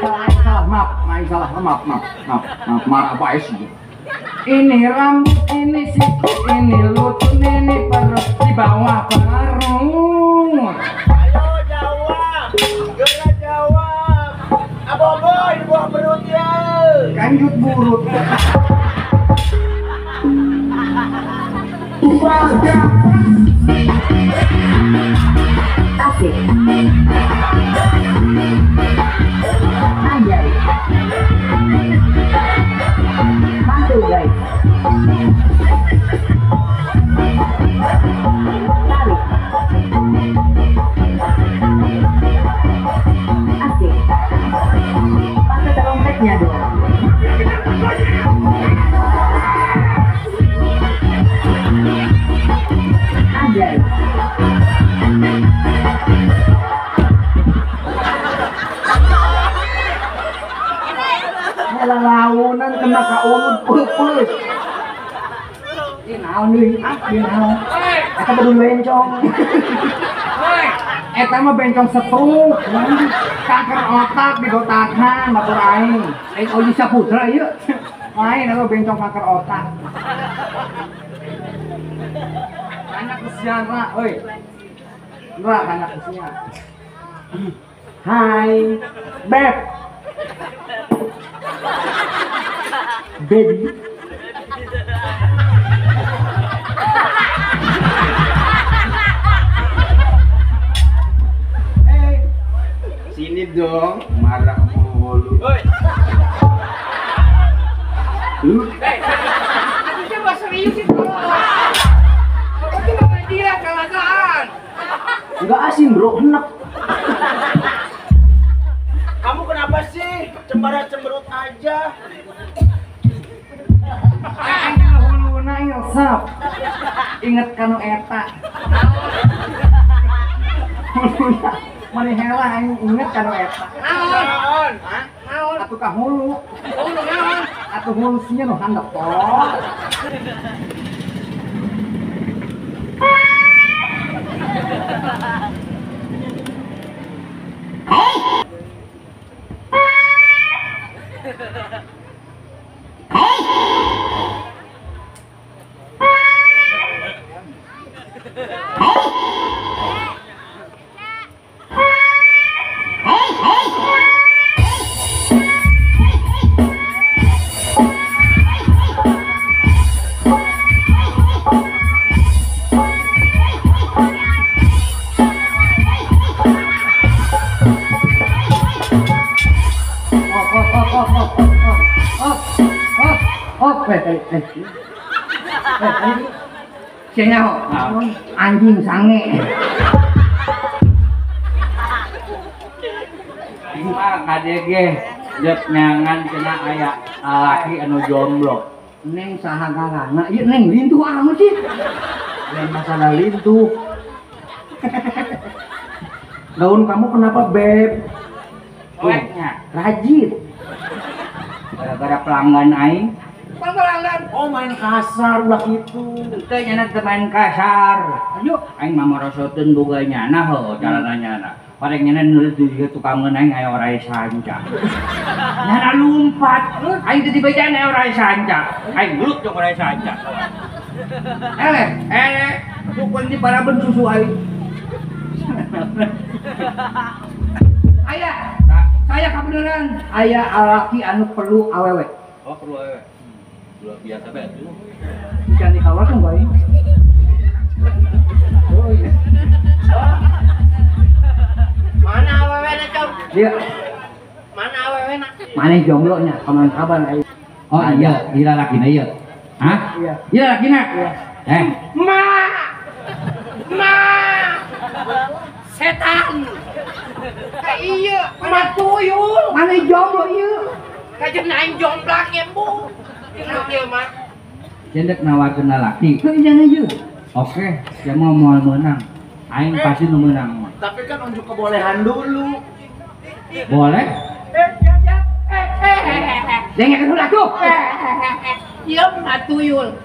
Salah, maaf, salah, maaf, maaf, maaf, maaf, marah apa sih? Ini rambut, ini sikut, ini lutut, ini perut, di bawah perut. Ayo jawab, gerak jawab. Abobo di bawah perutnya. Kanjut burut. Asik. Anjay. Anjay. Tarik. Asik. Pakai trompetnya dong. Anjay. Launan kena kaulud peupeus. Ih naon deui? Ieu naon? Eta bedul bencong. Hoi, eta mah bencong stroke. Kanker otak digotakan batur aing. Aing Oji Saputra ieu. Lain eta bencong kanker otak. Banyak usia ra, euy. Ra banyak usia. Hai, Beb. Baby. Hey, sini dong, marah mulu. Oi. Hey, aku coba serius itu. Aku cuma dia kalagaan. Enggak asin bro, enak. Kamu kenapa sih cemara-cemberut aja? Aing huluna resep. Inget kanu eta. Huluna maneh hela aing inget kanu eta. Naon? Naon? Atuh ka hulu. Hulu naon? Atuh hulu sia nu handap toh. Anjing sange. Mah kadege jeuk nyangan cenah aya lalaki anu jomblo. Neng saha ngaranna? Ieu neng lintuh amat sih. Lain masalah lintuh. Gaun kamu kenapa, Beb? Soeknya rajin. Gara-gara pelanggan aing. Pelanggan. Oh, main kasar ulah kitu. Teu nyana teu main kasar. Ayo aing mah marosoteun boga nyana heuh calana nyana. Pareng nyana nulis di tukang aing aya orai sanca. Nyana lumpat. Aing teu dibejaan aya orai sanca. Aing geuluk jeung orai sanca. Eleh, eleh, sukun di paraben susu aing. Aya, saya kabeneran aya alaki anu perlu awewe. Oh, perlu awewe. Luar biasa bae tuh. Jangan dikhawatirkan, Boy. Oh iya. Mana awewena, Cong? Iya. Mana awewena? Mana jomblo nya, kapan-kapan aing. Oh iya, ieu lalakina ieu. Hah? Iya. Ieu lalakina? Iya. Eh. Ma. Ma. Setan. Ka ieu, mana tuyul? Mana jomblo ieu? Kajeun aing jomblak ya, Bu. Ieu mah. Cendek nawarkeun lalaki. Heuh jangan ieu. Oke, sia mah moal meunang. Aing pasti nu meunang mah. Tapi kan unjuk kebolehan dulu. Boleh? Dengekeun heula tuh. Ieu mah tuyul.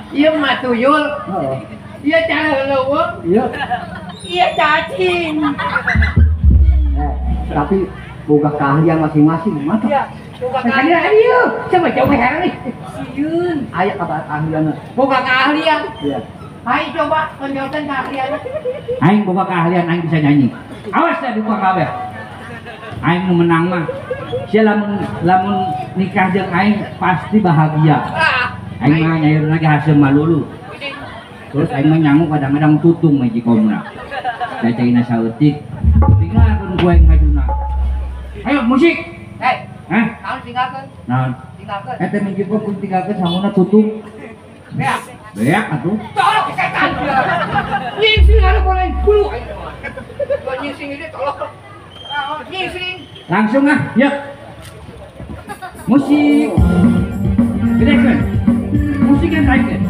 Ieu mah tuyul. Heeh. Ieu cara leuweung. Ieu. Ieu cacing. Tapi boga keahlian masing-masing mah. Iya. Boga keahlian ieu. Coba jauh heran nih. Sieun. Aya kabar keahlianna. Boga keahlian. Iya. Ayo coba tonjolkan keahlian. Aing boga keahlian aing bisa nyanyi. Awas dah dibuka kabeh. Aing nu menang mah. Sia lamun lamun nikah jeung aing pasti bahagia. Aing mah nyairna ge haseum malulu. Terus aing mah nyangu kadang-kadang tutung majikomna. Cacaina saeutik. Tinggalkeun ku aing ngajuna. Ayo musik. Hei. Hah? Naon tinggalkeun? Naon? Tinggalkeun. Eta minggu pun tinggalkeun sanguna tutup. Beak. Beak atuh. Tolong setan. Nyingsing ada boleh bulu. Gua nyingsing ini tolong. Nyingsing. Langsung ah, yuk. Musik. Gedekeun. Musik yang naik.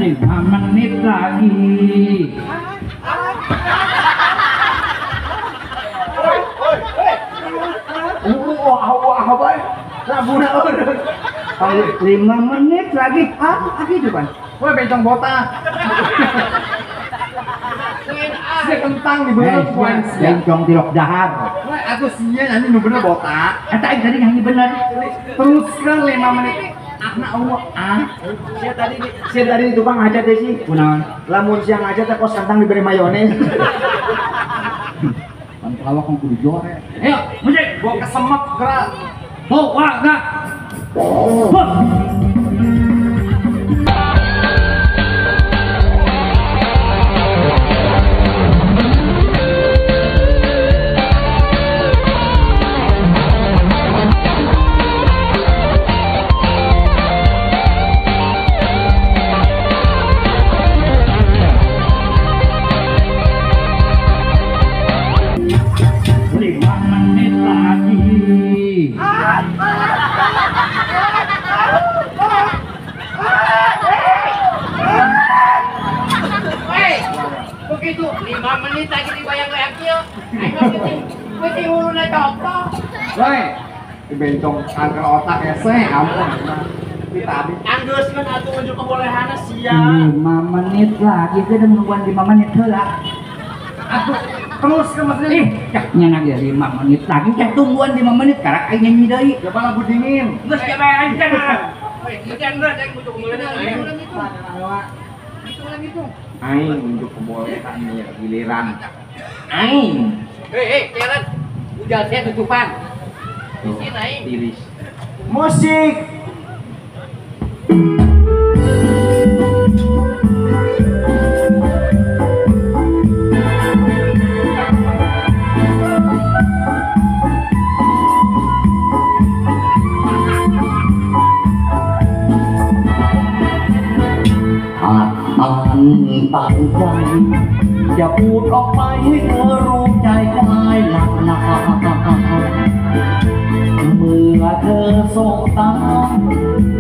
Lima menit lagi. Lima menit lagi. Ah, gitu kan. Wah, bencong botak. Sia kentang di bener poin. Bencong tilok dahar. Wah, aku sia nyanyi nu bener botak. Eta aing tadi nyanyi bener. Teruskan 5 menit. Anak Allah, ah. Sia tadi tukang ngaca teh sih. Kunaon? Lamun sia ngaca teh kos kentang diberi mayones. Pan pelawak mah kudu jore. Ayo, musik. Gua kesemek gerak. Oh, wah, enggak. Hup. Begitu 5 menit lagi dibayang-bayang kieu. Aing mah penting huluna coplok. Woi, dibencong kanker otak hese, ampun. Kita anggeus kan atuh unjuk kebolehanna sia. 5 menit lagi teh nungguan 5 menit heula. Atuh terus ke maksudnya. Ih, nya ge 5 menit lagi teh tungguan 5 menit karak aing nyanyi deui. Coba lagu dingin. Geus coba aing teh. Woi, hujan geus aing butuh kemuliaan. Hitung. Aing unjuk kebolehan nih giliran. Aing. Hei, jalan. Udah saya tutupan. Di sini aing. Tiris. Musik. ตั้งใจจะพูดออกไปให้เธอรู้ใจคลายหลักหนาเมื่อเธอสบตา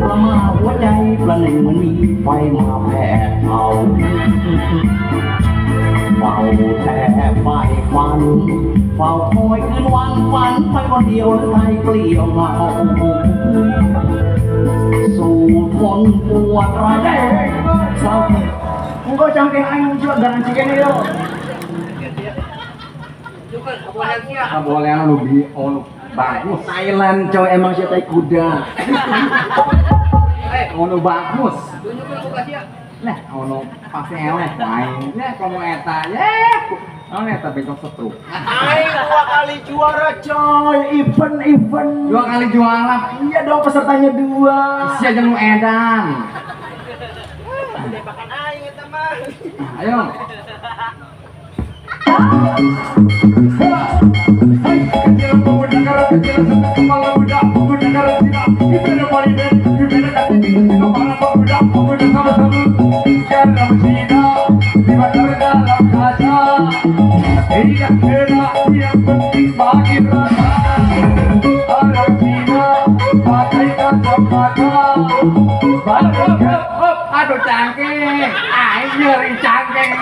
ประมาหัวใจประหนึ่งมันมีไฟมาแผดเผาเฝ้าแต่ไฟฟันเฝ้าคอยคืนวันฝันไปคนเดียวหรือไทยเกลียวเหงาสู่ทนปวดร้าวเศร้า Engkau cangkeng aing juga garansi kene yo. Kebolehan lu bi ono bagus. Thailand coy emang sia tai kuda. Ono bagus. Tunjukkeun muka sia. Lah ono pasti eleh aing. Ya komo eta ye. Ono eta bencong setru. Aing 2 kali juara coy, event. 2 kali juara. Iya dong pesertanya 2. Sia jeung nu edan. Tembakan aing eta mah. Ayo. Aduh cangkeng, aing nyeri cangkeng.